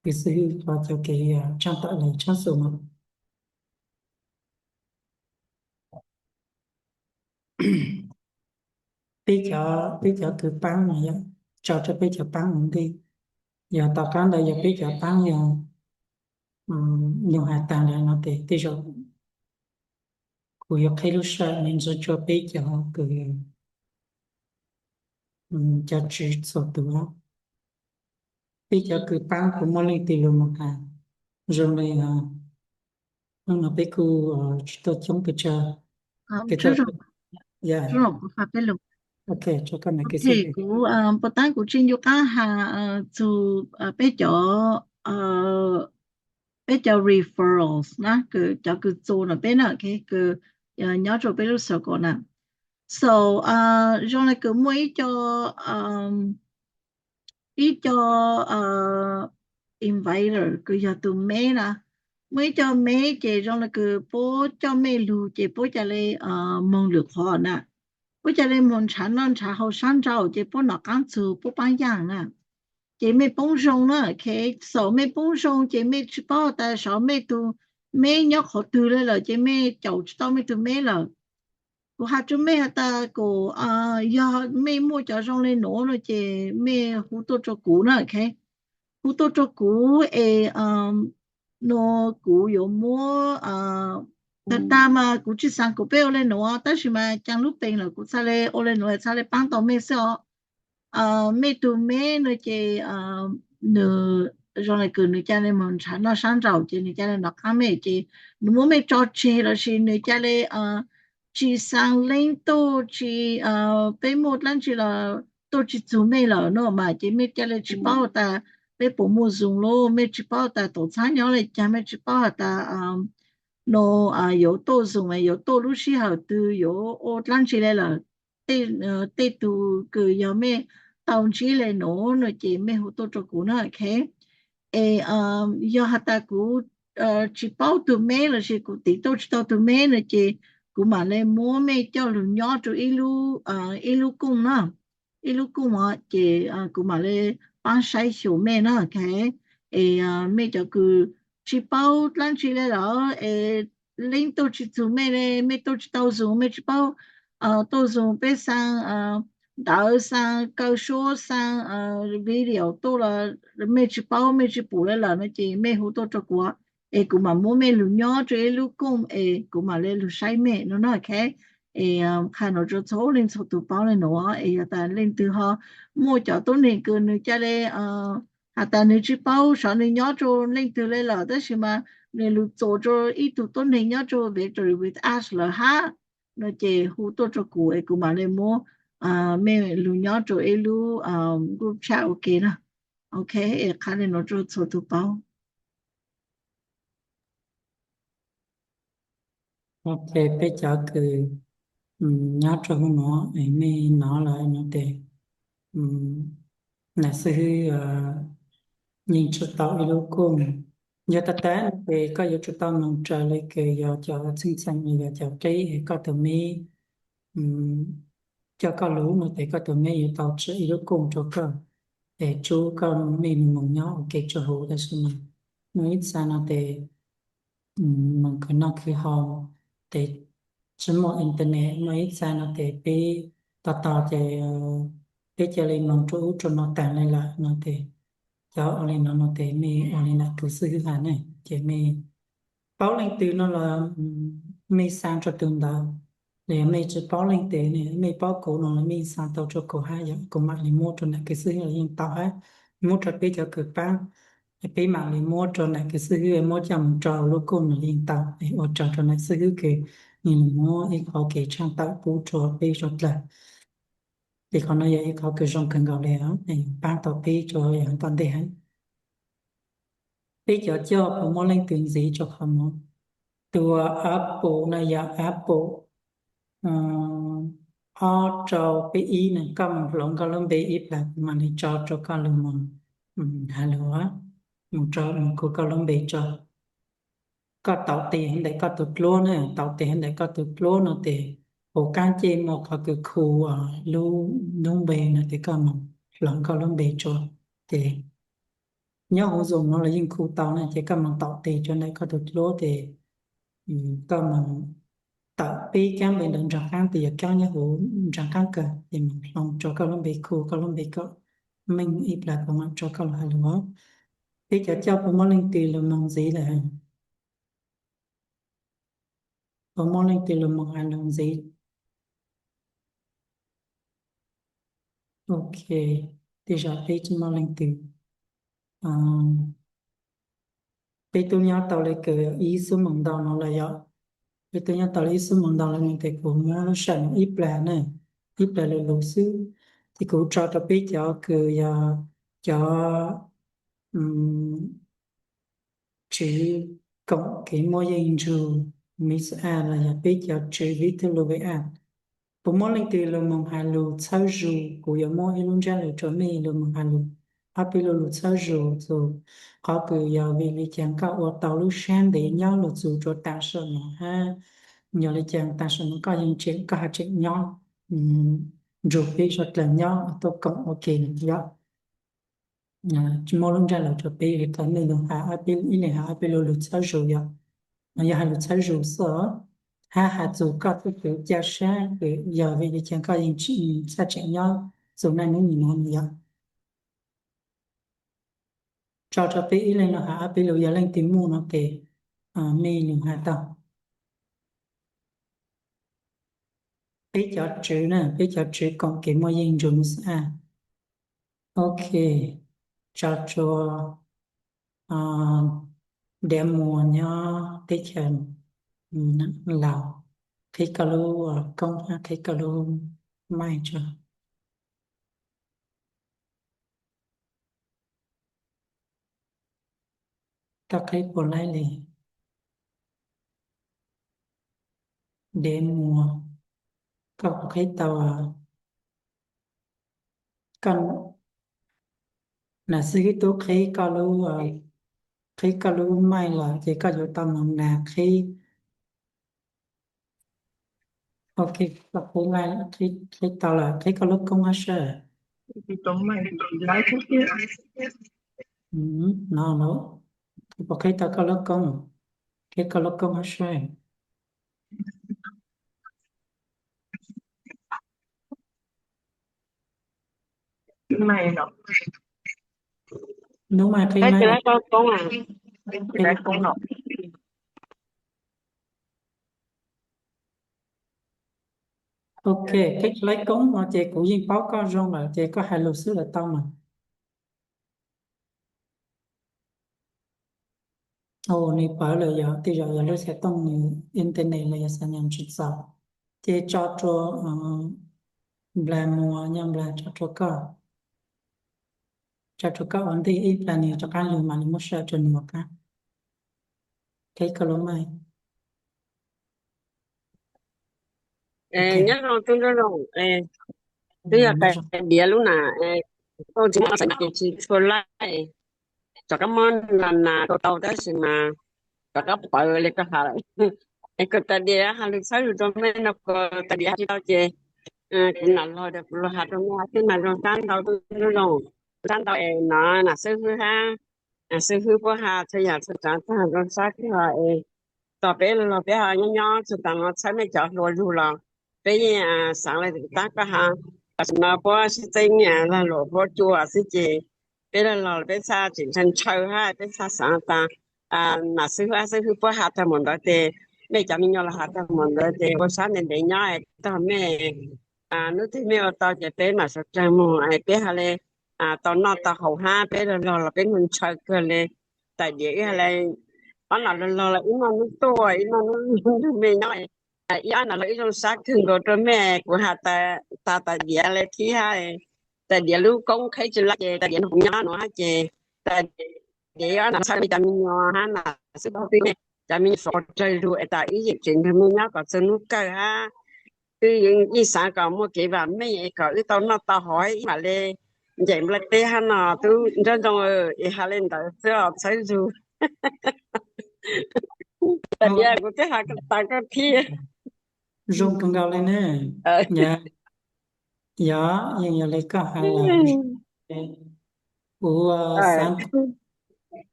kws xib hwb cov kev tshaj tawm le tshab xu no. Peb cov, peb cov kws paab no yog tso rua peb cov paab ua ntej. Yog tom qab ntawd yog peb cov paab yog nug has taag lawm no tes tej zaum kuv yuav qheb lub sij hawm me ntsis rua peb cov kws, cov tswv txhua tus. Peb cov kws paab puas muaj leej twg lug moog has? Zoo le, hnub no peb kuj tsis tuaj coob pes tsawg. Kuv puas taab kuv tsis ncu qab has txug peb cov, peb cov referrals na, cov kws txu no peb na, kws nyob rua peb lub circle na. So zoo le kws muaj ib co, ib co inviter kws yog tug meb na, muaj ib co meb ces zoo le kws puab coj mej lug ces puab ca le moog lwm qhov na. puab ca le moog nrhav noj nrhav haus sab nraum ces puab nov qaab txug puab paab yaaj na. Ces mej poob zoo na, ok, xaum mej poob zoo ces mej tsi paub has tas saum mej tug meb nyob qhov twg le lawm ces mej caum tsi tau mej tug meb lawm. Kuv has rua mej has tas kuv, yog mej muaj cov zoo le nuav no ces mej hu tuaj rua kuv na, ok. Hu tuaj rua kuv es no kuv yuav muab, tag tag mas kuv tsi xaav kuas peb ua le nuav tab sis mas caag lub peem lawm kuv txhaj le ua le nuav txhaj le paab tau mej xwb os. Mej tug meb no ces nws zoo le kws nws ca le moog nrhav noj sab nraum ces nws ca le nov qaab mej ces nws muab mej tso tseg lossis nws ca le tsi xaa leej tuaj tsi, peb muaj dlaab tsi los tuaj tsi txug mej lawm no mas ces mej ca le tsi paub has tas peb puas muaj Zoom lawm, mej tsi paub has tas tuam txhab nyob le caag, mej tsi paub has tas no yuav tuaj Zoom yuav tuaj lub sij hawm twg yuav ua dlaab tsi le lawm. Tej tug kws yog mej tau ntsib le nuav no ces mej hu tuaj rua kuv na, ok. Es yog has tas kuv tsi paub tug meb lossis kuv tiv tuaj tsi tau tug meb no ces kuv mam le muab mej coj lug nyob rua ib lub kooj na, ib lub kooj os ces kuv mam le paab saib xyuas mej na, ok. Es mej cov kws tsi paub dlaab tsi le lawm es leej tuaj tsi txug mej le, mej tuaj tsi tau Zoom, mej tsi paub tuaj Zoom peb xaa ntawv xaa kaw suab xaa video tuaj los mej tsi paub mej tsi pum le lawm no ces mej hu tuaj rua kuv es kuv mam muab mej lug nyob rua ib lub kooj es kuv mam le lug saib mej no na, ok. Es qha nuav rua txhua leej txhua tug paub le nuav es yog tas leej twg ho muaj cov tuab neeg kws nws ca le has tas nws tsi paub saib nws nyob rua leej twg le lawm tab sis mas nws lug txuas rua ib tug tuab neeg nyob rua Victory with Us lawm hab no ces hu tuaj rua kuv es kuv mam le muab mej lug nyob rua ib lub group chat ua ke na. Ok, es qha le nuav rua txhua tug paub. Ok, peb cov kws nyob rua huv nuav es mej nov lawm no tes nam xib hwb yeej tsum tau ib lub kooj. Yog tas tas no ces koj yuav tsum tau noog raws le kws yog cov txheej txheem los yog cov qib es koj tug meb coj koj lug no tes koj tug meb yuav tau tsim ib lub kooj rua koj es tsub koj mej moog nyob ua ke rua huv. Tab sis mas muaj ib txha no tes moog khwv noj khwv haus tes tsi muaj internet, muaj ib txha no tes peb tos tos ces peb ca le moog rua ub rua no taag le lawm no tes cov ua le no no tes mej ua le nam kws xib hwb has ne ces mej paub leej twg no los mej xaa rua tug ntawd. Los yog mej tsi paub leej twg ne, mej paub kuv no los mej xaa tau rua kuv hab yog kuv mam le muab rua nam kws xib hwb los yeej tau hab. Muab rua peb cov kws paab, peb mam le muab rua nam kws xib hwb muab coj moog rua lub kooj no yeej tau. Ua tsaug rua nam xib hwb kws nwg muab ib qhov kev tshaaj tawm pub rua peb suav dlawg. Ces qhov no yog ib qhov kws zoo kawg nkaus le, paab tau peb rua yaam tom ntej hab. Peb cov coj puas muaj leej twg ntxiv rua qhov no? Tus Apple no yog Apple ob rau peb ib no, koj moog hloov koj lub npe ib plag kuv mam li tso rua koj lug moog has lug, moog tso moog khu koj lub npe tso. Koj taus tes hab ntawm koj tug dluab na, taus tes hab ntawm koj tug dluab no tes huv qaab cej muaj qhov kws khu lub, lub npe no tes koj moog hloov koj lub npe tso. Ces nyob huv Zoom no los yeej khu tau na, ces koj moog taus tes rua ntawm koj tug dluab tes koj moog tawm peb kaab npe ntawd nraag qaab tes yog kaab nyob huv nraag qaab kawg ces moog hloov rua koj lub npe, khu koj lub npe kom meej ib plag kuv mam tso koj lug has lug. Peb cov coj puas muaj leej twg lug moog ntxiv lawm? Puas muaj leej twg lug moog has lug ntxiv? Ok, tej zag peb tsi muaj leej twg. Peb tub nyob tau le kws ib xuab moos ntau no lawm yom. Peb tub nyob tau le ib xuab moos ntau lawm no tes kuv muab lub sij hawm ib plag na, ib plag lug lug xwb. Ces kuv tso rau peb cov kws yog cov tswv koom kev muaj yeej ntsug, Miss A los yog peb cov tswv Victor Louis A. Puas muaj leej twg lug moog has lug txhawb zug? Kuv yuav muab ib lub ntsab lug rua mej lug moog has lug, hab peb lug lug txhawb zug txug qhov kws yog vim le caag koj ua tau lub sab ntev nyob lug txug rua taam sim nuav hab yog le caag taam sim nuav koj yeej tseem, koj haj tseem nyob. nrug peb sawv dlawg nyob tuaj koom ua ke yom. Tsis muaj lub ntsaj lus rua peb, thaum nej lug has ib leeg has ob peb lug lug txhawb zug yom. No yog has lug txhawb zug xwb, hab has txug koj txuj kev ca sab kws yog vim li cas koj yeej txhaj tseem nyob txug naj nub nim no yom. Tso rua peb ib leeg lug has ob peb lug, yog leej twg muaj no ces mej lug has tau. Peb cov tswv na, peb cov tswv koom kev muaj yeej nrug nus xab a. Ok, tso rua Diav Muas nyob teb chaws Laus, qhib koj lub koob hab qhib koj lub mic tso. Koj qhib puas laib li? Diav Muas, koj puas qhib tau? Koj, nam xib hwb tub qhib koj lub, qhib koj lub mic los ces koj yuav tau moog nam qhib. Ok, koj qhib tau lawm, qhib koj lub koob hab sab. No, puas qhib tau koj lub koob? Qhib koj lub koob hab sab. Nub mas qhib lawm. Ok, qhib tsis laib koob no ces kuv yeej paub koj zoo lawm ces koj hais lus xwb los tau mas. Nws pawv lawm, yog tej zaum yog lub xov tooj nws internet los yog xav nyas tsis txaus. Ces tso rua Nplas Muas, nyob Nplas, tso rua koj, tso rua koj ua ntej ib plag nws rov qab lug mam li muab saj rua nws ua qab. Qhib koj lub mic. Nyob zoo tub Nruab Zoo, twb yog qas diav lub na, koj tsis muaj xaim ces tsis tshua laij. Rov qab muab nas nas tau tau tab sis mas rov qab pawv li koj has lawm. Es kuv tais diav has lus txhawb zug rua mej no, kuv tais diav has tsis tau ces kuv nam log kuv lug has rua mej xwb mas zoo sab ntau tub Nruab Zoo. Zoo sab ntau es no nam xib hwb hab xib hwb puab has txhua yam txhua tsav tag zoo sab kawg es tos peb lug los peb ho nyob nyob txug taag no txhawb mej cov hluas zug los peb yeej xaav le tab koj has. Tam sim no puab sib txeeb lag luam puab cua xwb ces peb lug los peb txhaj tseem ntshaw ntshaw hab peb txhaj xaav tas nam xib hwb hab xib hwb puab has tag mus ntawd ces mej cov me nyuam los has tag mus ntawd ces ua sab ntev ntev nyob tag mej hnub twg mej ua tau ces peb mam sawv dlawg mus es peb ha le tau noj tau haus hab peb lug los los peb ntshaw kawg le. Tais diav wb ha le ob nam lug los los ib noj nub tuaj ib noj nub nrug mej nyob. Ib ob nam lug ib zoo sab kawg nkaus rua mej, kuv has tas tais diav le thib hab. Tais diav lub koob qheb tsis laib ces tais diav nug kuv nyob nuav hab ces tais diav ib ob nam txhawb mej cov me nyuam hab nam xib hwb puab, cov me nyuam suav dlawg lug es tas ib yeem tseem nrug mej nyob kom txug nub kawg hab. Wb yeej ib xaav kom muaj kev vam meej es kom wb tau noj tau haus hab ib mam le ncaim nplaj teb hab no tub Nruab Zoo. Es has le ntawd xwb os txhawb zug. Tais diav kuv twb has tas koj thib. Zoo kawg nkaus le ne. Yog, yeej yog le koj has lawm.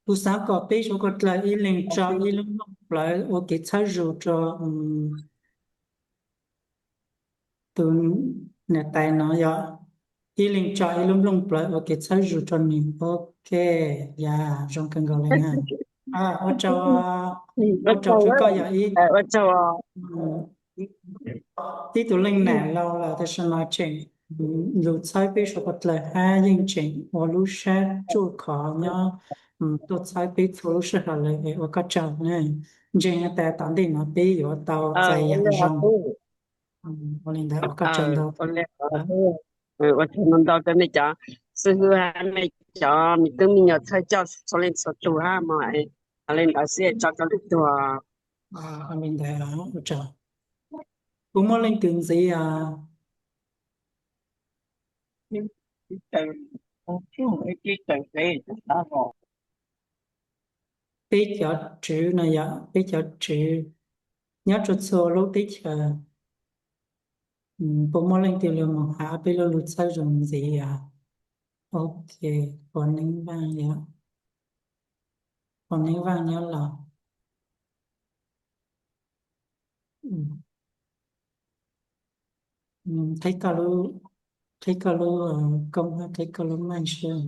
Kuv xaav kom peb suav dlawg ib leeg tso ib lub nplooj plawv ua kev txhawb zug rua tus niam tais no yog ib leeg tso ib lub nplooj plawv ua kev txhawb zug rua nws. Ok, yog zoo kawg nkaus le na. Ua tsaug, ua tsaug rua koj yog ib tug leej nam laus lawm tab sis mas tseem lug txhawb peb suav dlawg hab yeej tseem ua lub sab tsuj khov nyob tuaj txhawb peb txhua lub sij hawm le es ua koj tsaug. Ntseeg tas tom ntej no peb yuav tau txais yam zoo. Ua li ntawd ua koj tsaug ntau. Ua tsaug ntau rua mej cov xib hwb hab mej cov me tub me nyuam thawj coj txhua leej txhua tug hab mog. Ua li ntawd xwb tso rua lwm tug. Ua li ntawd, kuv muaj leej twg ntxiv os? Peb cov tswv no yog peb cov tswv nyob rua txhua lub teb chaws. Puas muaj leej twg los mus hais ob peb lub lus txhawb zoo ntxiv os? Ok, Quav Neeb Vaj yom. Quav Neeb Vaj nyob los. Qhib koj lub, qhib koj lub koob, qhib koj lub mic seb.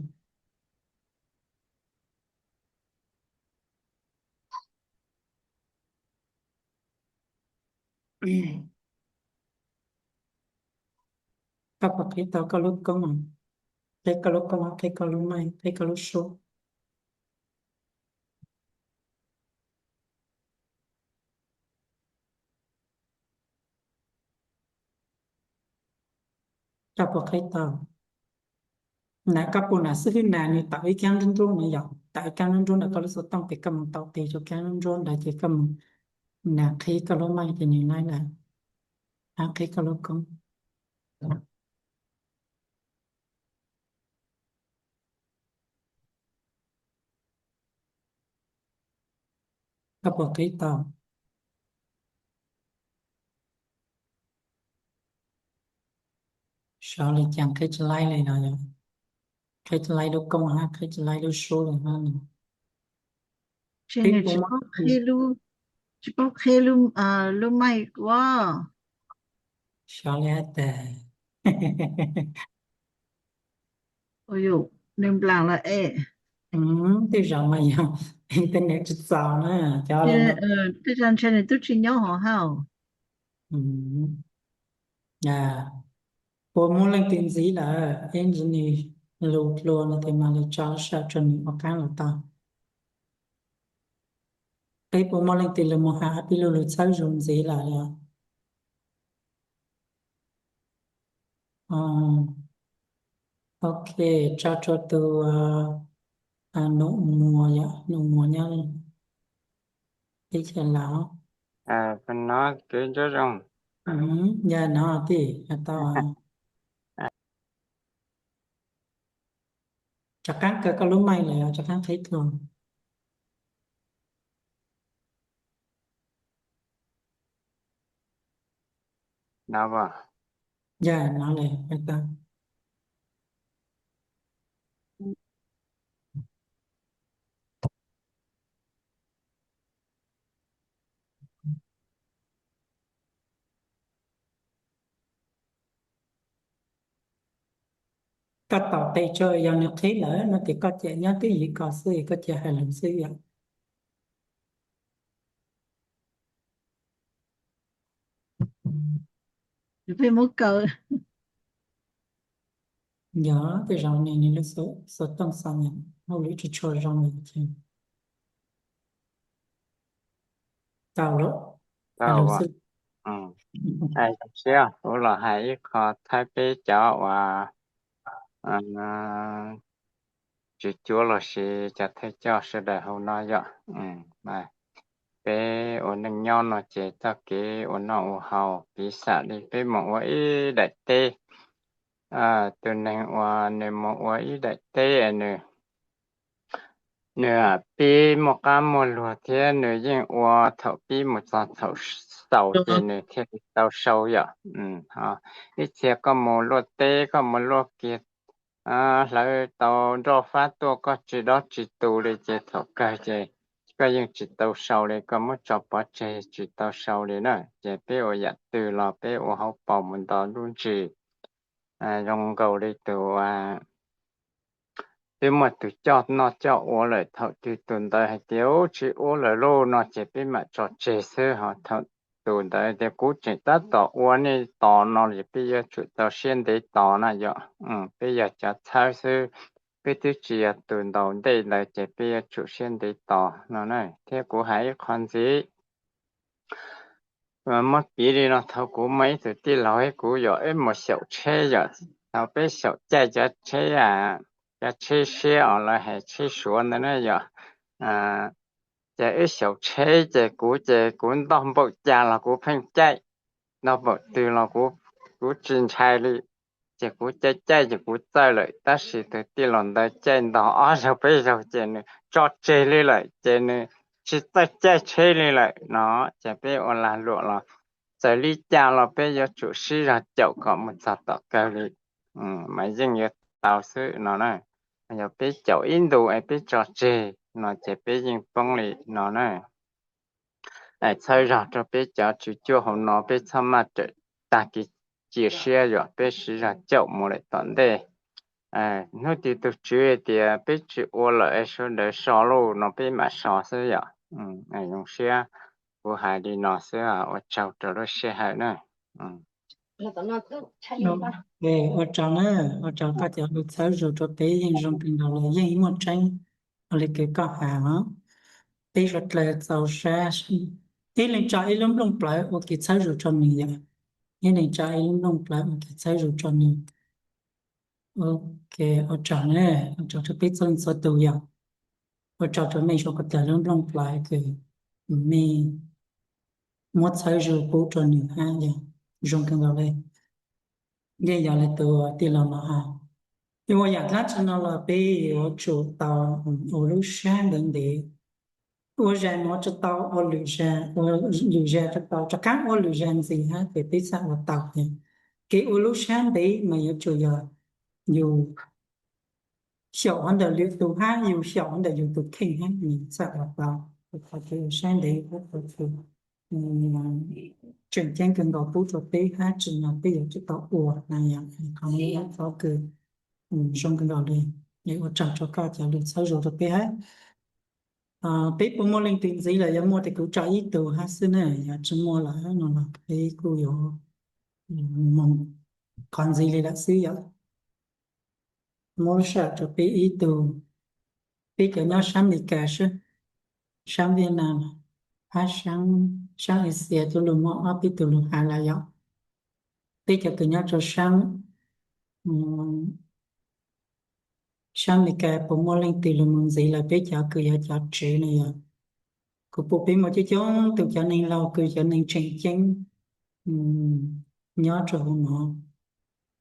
Koj puas qhib tau koj lub koob? Qhib koj lub koob, qhib koj lub mic, qhib koj lub suab. Koj puas qhib tau? Na koj puas na xib hwb na nws tawm ib kaab nruab nruab na yom, tawm ib kaab nruab nruab ntawm koj lub xov tooj ces koj mus tau tes rau kaab nruab nruab ntawd ces koj mus na qhib koj lub mic ces nws laib lawm. Qhib koj lub koob. Koj puas qhib tau? Sov li cas qhib tsis laib li no? Qhib tsis laib lub koob hab qhib tsis laib lub suab li hab no. Tsis paub qhib lub, tsis paub qhib lub mic ua. Sov li hab tas. Nws nplaam lawm es. Tej zaum mas yog internet tsis txaus na cov. Tej zaum ntshe nws twb tsis nyob hov hab. Puas muaj leej twg ntxiv lawm? Ib ntsis nws lus dlua no tes mas lawv tso sawm rua nws ua qaab los tau. Peb puas muaj leej twg lug moog has peb lug lug txhawb zug ntxiv lawm os? Ok, tso rua tug Num Muas, Num Muas nyob teb chaws Laus. Yog no tij, tau. Rov qaab kaw koj lub mic lawm, rov qaab qhib dlua. Yog no lawm. Koj taus tes tso, yog nws qhib lawm no ces koj cia nyob twj ywm ko xwb, koj cia hais lus xwb yom. Yog tej zaum nws lub xov tooj xav hauj lwm tsis tshua zoo li ces tau lawm. Siab kuv los hais ib qho thaib peb cov uas tswv cuab los sis cov thawj coj sawv daws hauv no yom. Peb ua neej nyob no ces txoj kev ua noj ua haus piv xam li peb mus ua ib daim teb. Tus neeg uas nws mus ua ib daim teb nws, nws pib muaj qab muaj luag thiab nws yeej ua thaum pib mus txog thaum xaus ces nws thiaj li tau sau yom. Ib txhia koj mus luaj teb, koj mus luaj kiag, hlawv tau nroj fab tuaj koj tsis dob tsis tus li ces thaum kawg ces koj yeej tsis tau sau li, koj muab tso pov tseg tsis tau sau li na. Ces peb ua yam twg los peb ua hauv paus mus nto lub ntsis zoo nkaus li tus twb muaj tus coj noj coj ua lawm, thaum twg tus ntawd hais tias tsis ua lawm lauj no ces peb mam tso tseg xwb. Ho thaum tus ntawd tias kuv tseem tab tom ua nej tos no ces peb yuav tsum tau siab ntev tos na yom. Peb yog cov txhawb xwb, peb twb tsis yog tus ntaus ntej ntawd ces peb yuav tsum siab ntev tos no na. Thiab kuv hais ib qho ntxiv, muab piv li no, thaum kuv muaj ib tug tij laug ib kuv yom, wb mus xyaum tsheb yom, thaum peb xyaum caij cov tsheb, cov tsheb siab os, lawv hais tsheb Suav ntawd na yom. Ces wb xyaum tsheb ces kuv ces kuv ntog npaum cas los kuv pheej caij, ntog npaum twg los kuv tsis ntshai li. Ces kuv caij caij ces kuv txawj lawm, tab sis tus tij laug ntawd caij ntog ob zaug peb zaug ces nws tso tseg li lawm, ces nws tsis txawj caij tsheb li lawm no. Ces peb ua lag luam los txawm li cas los peb yuav tsum sib zog caum kom mus txog tom kawg li, mas yeej yuav tau xwb no na. Yog peb caum ib ntus es peb tso tseg no ces peb yeej poob li no na. Es txhawb zog rau peb cov tswv cuaj hauv no, peb txhob maj rawm tag kev cia siab, yog peb sib zog caum mus lawm tom ntej. Hnub twg tus Tswv tias peb tsis ua lawm es sawv daws so lauj no peb mam so xwb yom. Zoo siab, kuv hais li no xwb, ua tsaug rau lub sij hawm na. Ua tsaug na, ua tsaug koj cov lus txhawb zog rau peb yeej zoo kawg nkaus li, yeej muaj tseeb li kws koj hais os. Peb suav dlawg txaus sab, ib leeg tso ib lub nplooj plawv ua kev txhawb zog rau nws yom. Ib leeg tso ib lub nplooj plawv ua kev txhawb zog rau nws. Ok, ua tsaug na, ua tsaug rau peb txhua leej txhua tus yom. Ua tsaug rau mej suav dlawg lub nplooj plawv kws mej muab txhawb zog pub rau nws hab yom. Zoo kawg nkaus li. Yeej yog li tus tij laug no hais, ua yam dlaab tsi no los peb yuav tsum tau ua lub sab ntev ntev, ua zag no tsi tau, ua lwm zag, ua lwm zag tsi tau, rov qaab ua lwm zag ntxiv hab ces peb txhaj ua tau. Kev ua lub sab ntev mas yuav tsum yog yus xyaum hov ntawm lwm tus hab yus xyaum hov ntawm yus tus kheej hab nws txhaj ua tau. Qhov kev ua sab ntev, tseem ceeb kawg nkaus pub rau peb hab tsi no peb yuav tsum tau ua na yom. Qhov no yog qhov kws zoo kawg nkaus li. Ua tsaug rau koj cov lus txhawb zog rau peb hab. Peb puas muaj leej twg ntxiv lawm? Yog muaj tes kuv tso ib tug hab xwb na, yog tsi muaj lawm no los peb kuj yuav moog qhov ntxiv li lawm xwb yom. Muab sij hawm rau peb ib tug, peb cov nyob saab Amelikas, saab Viaj Nam hab saab Asia, cov lug muaj ob peb tug lug has lawm yom. Peb cov kws nyob rau saab, saab Amelikas puas muaj leej twg lug moog ntxiv lawm? Peb cov kws yog cov tsev no yog, kuv pum peb muaj coob coob tug cov neeg laug kws cov neeg tseem ceeb nyob rau huv no,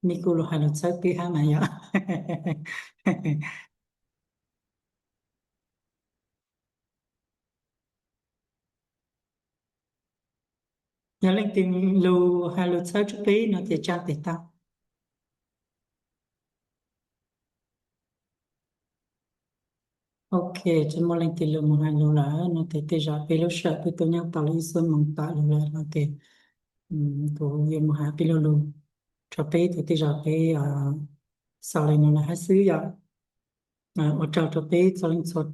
mej kuj lug has lug txhawb peb hab mas yom. Yog leej twg lug has lug txhawb rau peb no ces tsa tes tau. Ok, tsi muaj leej twg lug moog has lug lawm no tes tej zag peb lub sij hawm peb tuaj nyob tau li ib xuab moos tawm lug lawm no tes kuv yuav moog has peb lub lug rau peb tes tej zag peb xaus li no lawm hab xwb yom. Ua tsaug rau peb txhua leej txhua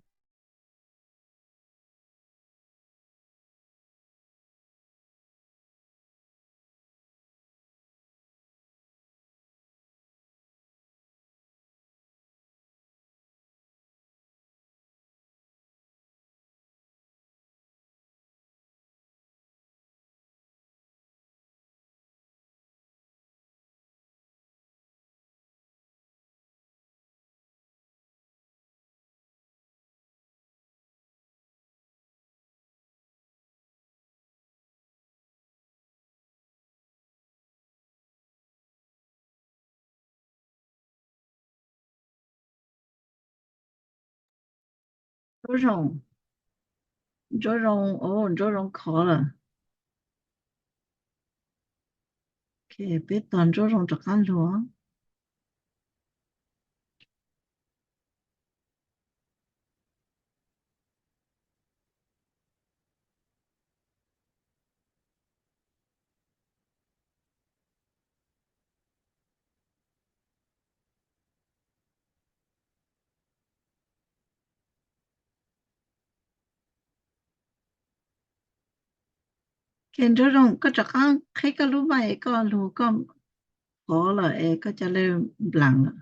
Nraub Zoo, Nraub Zoo, Nraub Zoo khov lawm. Peb tos Nraub Zoo rov qab lug. Ces Nraub Zoo, koj rov qab qhib koj lub maj es koj lug, koj khov lawm es koj ca le nplaag lawm.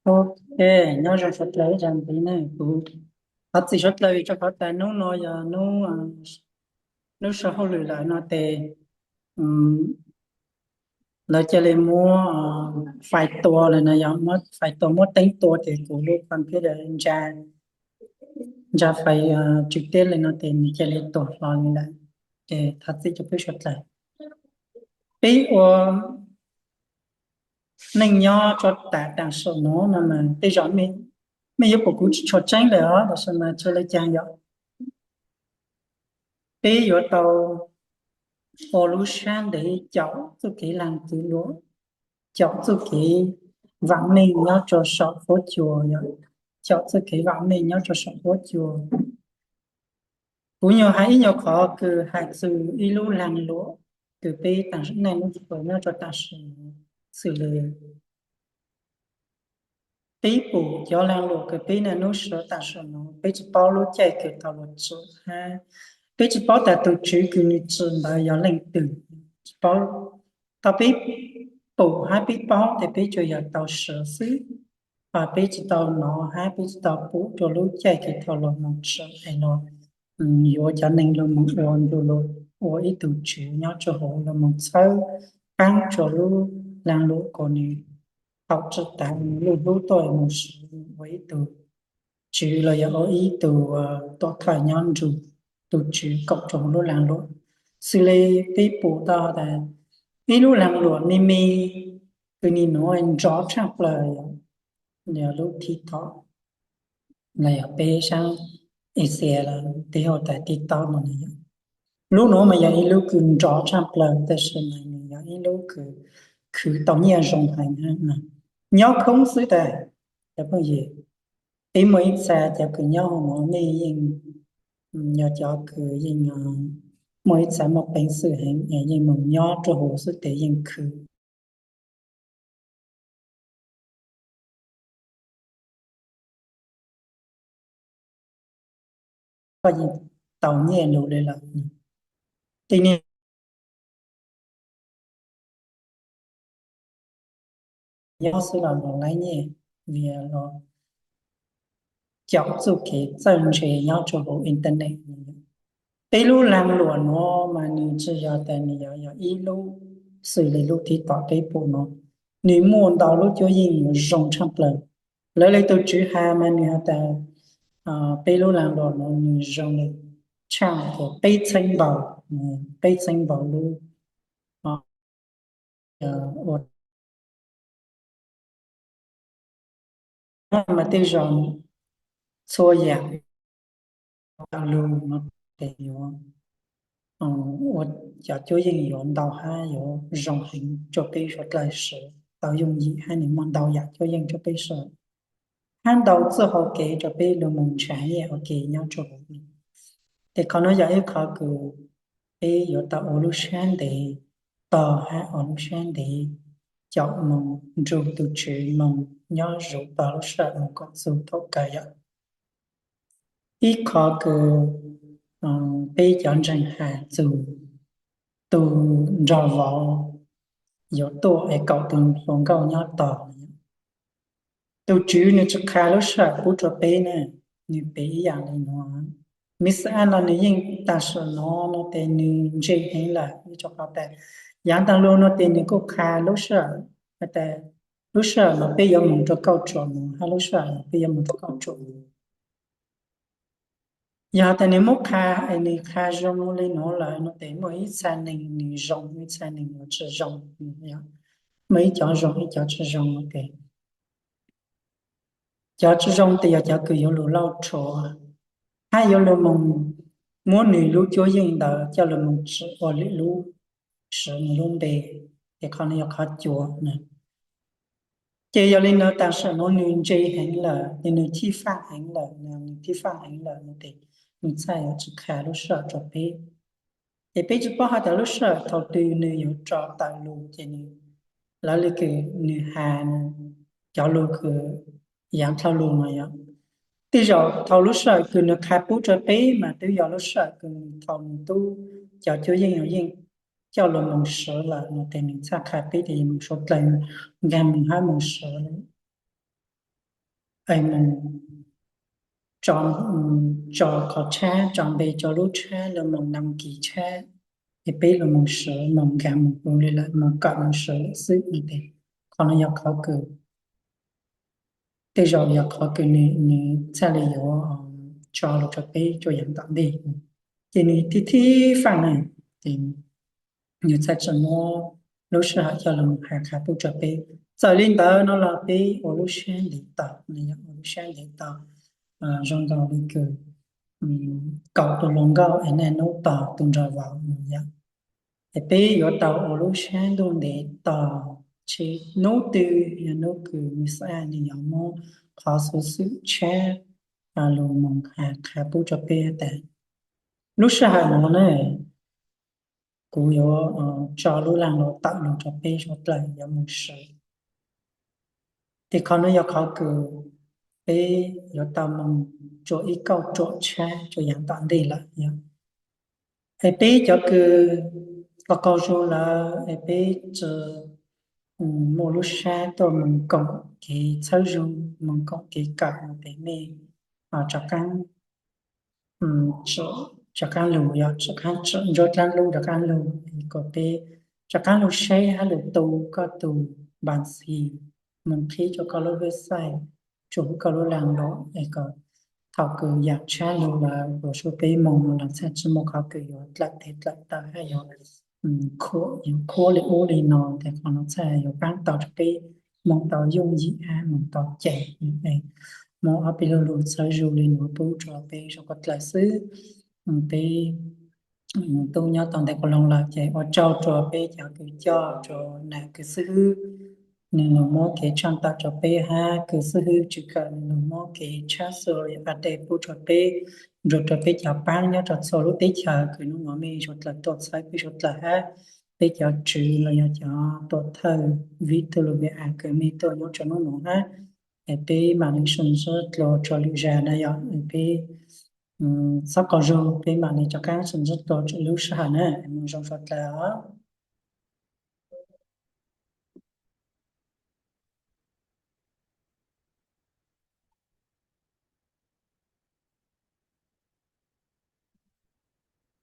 Ok, nyob zoo suav dlawg ib zaug ntxiv ne, kuv thov txim suav dlawg vim rau qhov tas nub no yog nub sau hauj lwm lawm no tes lawv cia li muab fais tua lawm no, yog muab fais tua muab teeb tua ces kuv lub computer ntsa, ntsa fais tsw teb li no ces nws cia li tuag hlo li lawm. Ces thov txim rau peb suav dlawg. Peb ua neej nyob tso tas taam saum no no mas tej zaum mej yuav pum kuv tsis tshua tseeb lawm os, tab sis mas tsis ua li cas yom. Peb yuav tau ua lub sab ntev caum txuj kev lees txwv luam, caum txuj kev vam meej nyob rau saum huab cua, caum txuj kev vam meej nyob rau saum huab cua. Kuv nyuam hais ib nyuag qhov kws hais txug ib lub leeg luam kws peb tam sim neej nyob rau tam sim no, xws li peb pum cov leeg luam kws peb niaj hnub sawv tam sim no, peb tsis paub lub caij kws tau luag tswm hab peb tsis paub tas tus Tswv kws nws tswm ntawd yog leej twg, tsis paub. Tau peb pum hab peb paub tes peb tsuas yog tau sawv xwb, peb tsis tau hnov hab peb tsis tau pum rua lub caij kws tau luag moog tswm es luag yuav cov neeg luag moog ua ntu lug ua ib tug tswv nyob rua huv, luag moog txhawb qaab rua lub leeg luam kuas nws tau tswm tas nws lub hlub tuaj moog siv ua ib tug tswv los yog ua ib tug tuam thawj nyob nrug tus Tswv kaum rua huv lub leeg luam. Xws li peb pum tau tas ib lub leeg luam me me kws nim nuav nrov tshaaj plawg yog lub TikTok, los yog peb saab Asia los peb hu tas TikTok no. Lub nuav mas yog ib lub kws nrov tshaaj plawg tab sis mas nws yog ib lub kws khwv tau nyiaj zoo heev, nyob khoob xwb tas. Cov phooj ywg, peb muaj ib txha cov kws nyob huv nuav nej yeej yog cov kws yeej muaj ib txha muaj peev xwm heev es yeej moog nyob rua huv xwb tes yeej khwv koj yeej tau nyiaj lug li lawm. Tej niag nyob xwb los laib nyiaj vim los caum txuj kev txawj ntse nyob rua huv internet. Peb lub leeg luam nuav mas nws tsis yog tas nws yog, yog ib lub xws li lub TikTok peb pum nuav, nws muaj ntau lub cuab yeej yuav zoo tshaaj plawg. Lawv le tus Tswv has mas nws has tas peb lub leeg luam nuav nws zoo li tshaaj peb txheeb npaum, peb txheeb npaum lub ua mas tej zaum txhua yaam lug no tes yuav ua cov cuab yeej yuav ntau hab yuav zoo heev rua peb suav dlawg sawv tau yooj yim hab nws muaj ntau yaam cuab yeej rua peb sawv hab ntau txuj hau kev rua peb lug moog nrhav nyiaj ua ke nyob rua huv. Tes qhov nuav yog ib qhov kws peb yuav tau ua lub sab ntev tog hab ua lub sab ntev caum moog nrug tus Tswv moog nyob zuv tog lub sij hawm moog kom txug thaum kawg yom. Ib qhov kws peb cov ntseeg has txug tug nraug vauv yuav tuaj es kaum tug hluas nkauj nyob tog. Tus Tswv nws tsis qha lub sij hawm pub rua peb ne, nws pem ib yaam le nuav. Miv xas ab no nws yeej tam sim no no tes nws ntse heev lawm, rua qhov tas yaav taag lug no tes nws kuj qha lub sij hawm, tas lub sij hawm no peb yuav moog rua kauj tsuam nuav hab lub sij hawm no peb yuav moog rua kauj tsuam nuav. Yog tas nws muab qha es nws qha zoo le nuav lawm no tes muaj ib txha neeg nws zoo, ib txha neeg yuav tsi zoo. Muaj ib cov zoo ib cov tsi zoo no tes cov tsi zoo tes yog cov kws yuav lug lauj rhuav hab yuav lug moog muab nws lub cuab yeej ntawd coj lug moog tsim ua lwm lub, siv nws lub npe, ces qhov no yog qhov cuav na. Ces yog li ntawd tam sim nuav nws ntse heev lawm, ces nws thij faj heev lawm, nws thij faj heev lawm no tes nws txhaj yuav tsis qha lub sij hawm rua peb. Ces peb tsi paub has tas lub sij hawm thaum twg nws yuav rov tawm lug ces nws, lawv le kws nws has cov lug kws yaav dlhau lug no yog, tej zaum thaum lub sij hawm kws nws qha pub rua peb mas twb yog lub sij hawm kws nws thaum nws tub cov cuab yeej, yeej coj lug moog swv lawm no tes nws txhaj qha peb tes moog suav dlawg nkaag moog hab moog swv, moog tso qhov tshab, tso npe rua lub tshab, lug moog nam kis tshab, ces peb lug moog swv, moog nkaag moog hu le lawm, moog kawm moog swv lawm xwb no tes qhov no yog qhov kws tej zaum yog qhov kws nws txhaj le yuav tso lug rua peb rua yaav tom ntej. Ces nws thij thib faj na, ces nws txhaj tsi muab lub sij hawm coj lug moog has qha pub rua peb. Txawm le ntawd no los peb ua lub sab ntev tau, yog ua lub sab ntev tau, zoo nkaus le kws kaum tus hluas nkauj es niaj hnub tos tus nraug vauv no yom. Es peb yuav tau ua lub sab ntuj ntev tos, tsis hnub twg yog hnub kws Mexiyas nws yuav muab qhov xov xwm tshab lus moog has qha pub rua peb tas. Lub sij hawm no na, kuv yuav tso lub laag lug tawm lug rua peb suav dlawg yuav moog swv. Ces qhov no yog qhov kws peb yuav tau moog rua ib kauj ruam tshab rua yaav tom ntej lawm yog. Es peb cov kws qaug qaug zug lawm es peb tsi muaj lub sab tuaj moog koom kev txhawb zug, moog koom kev kawm no ces mej rov qaab lug, yog rov qaab tsim ntsuab dlaab lub rov qaab lug es kom peb rov qaab lug saib hab lug tu koj tug npa xi, moog qhib rua koj lub website, rua huv koj lub laag lug es kom thaum kws yaam tshab lug lawm lug suav peb moog lug txhaj tsi muaj qhov kws yuav dlawm tes dlawm taw hab yuav khuam yuav khuab li ub li no, tes qhov no txhaj yuav paab tau rua peb moog tau yooj yim hab moog tau ceem. Muaj ob peb lug lug txhawb zug li no pub rua peb suav dlawg xwb. Peb tub nyob tau ntawm kuv lug lawm ces ua tsaug rua peb cov kws coj rua nam kws xib hwb, nwg lug muab kev tshaaj tawm rua peb hab kws xib hwb tsi kawm nwg lug muab kev tshab xua li update pub rua peb, nrug rua peb cov paab nyob rua txhua lub teb chaws kws nub nuav mej suav dlawg tuaj txhawb peb suav dlawg hab peb cov tswv los yog cov tuam thawj viv tug lug via kws mej tuaj nyob rua nub nuav hab. Es peb maam le sib ntsib dlua rua lwm zag na yog, peb txhob qaug zug, peb maam le rov qaab sib ntsib dlua rua lub sij hawm na, moog zoo suav dlawg os.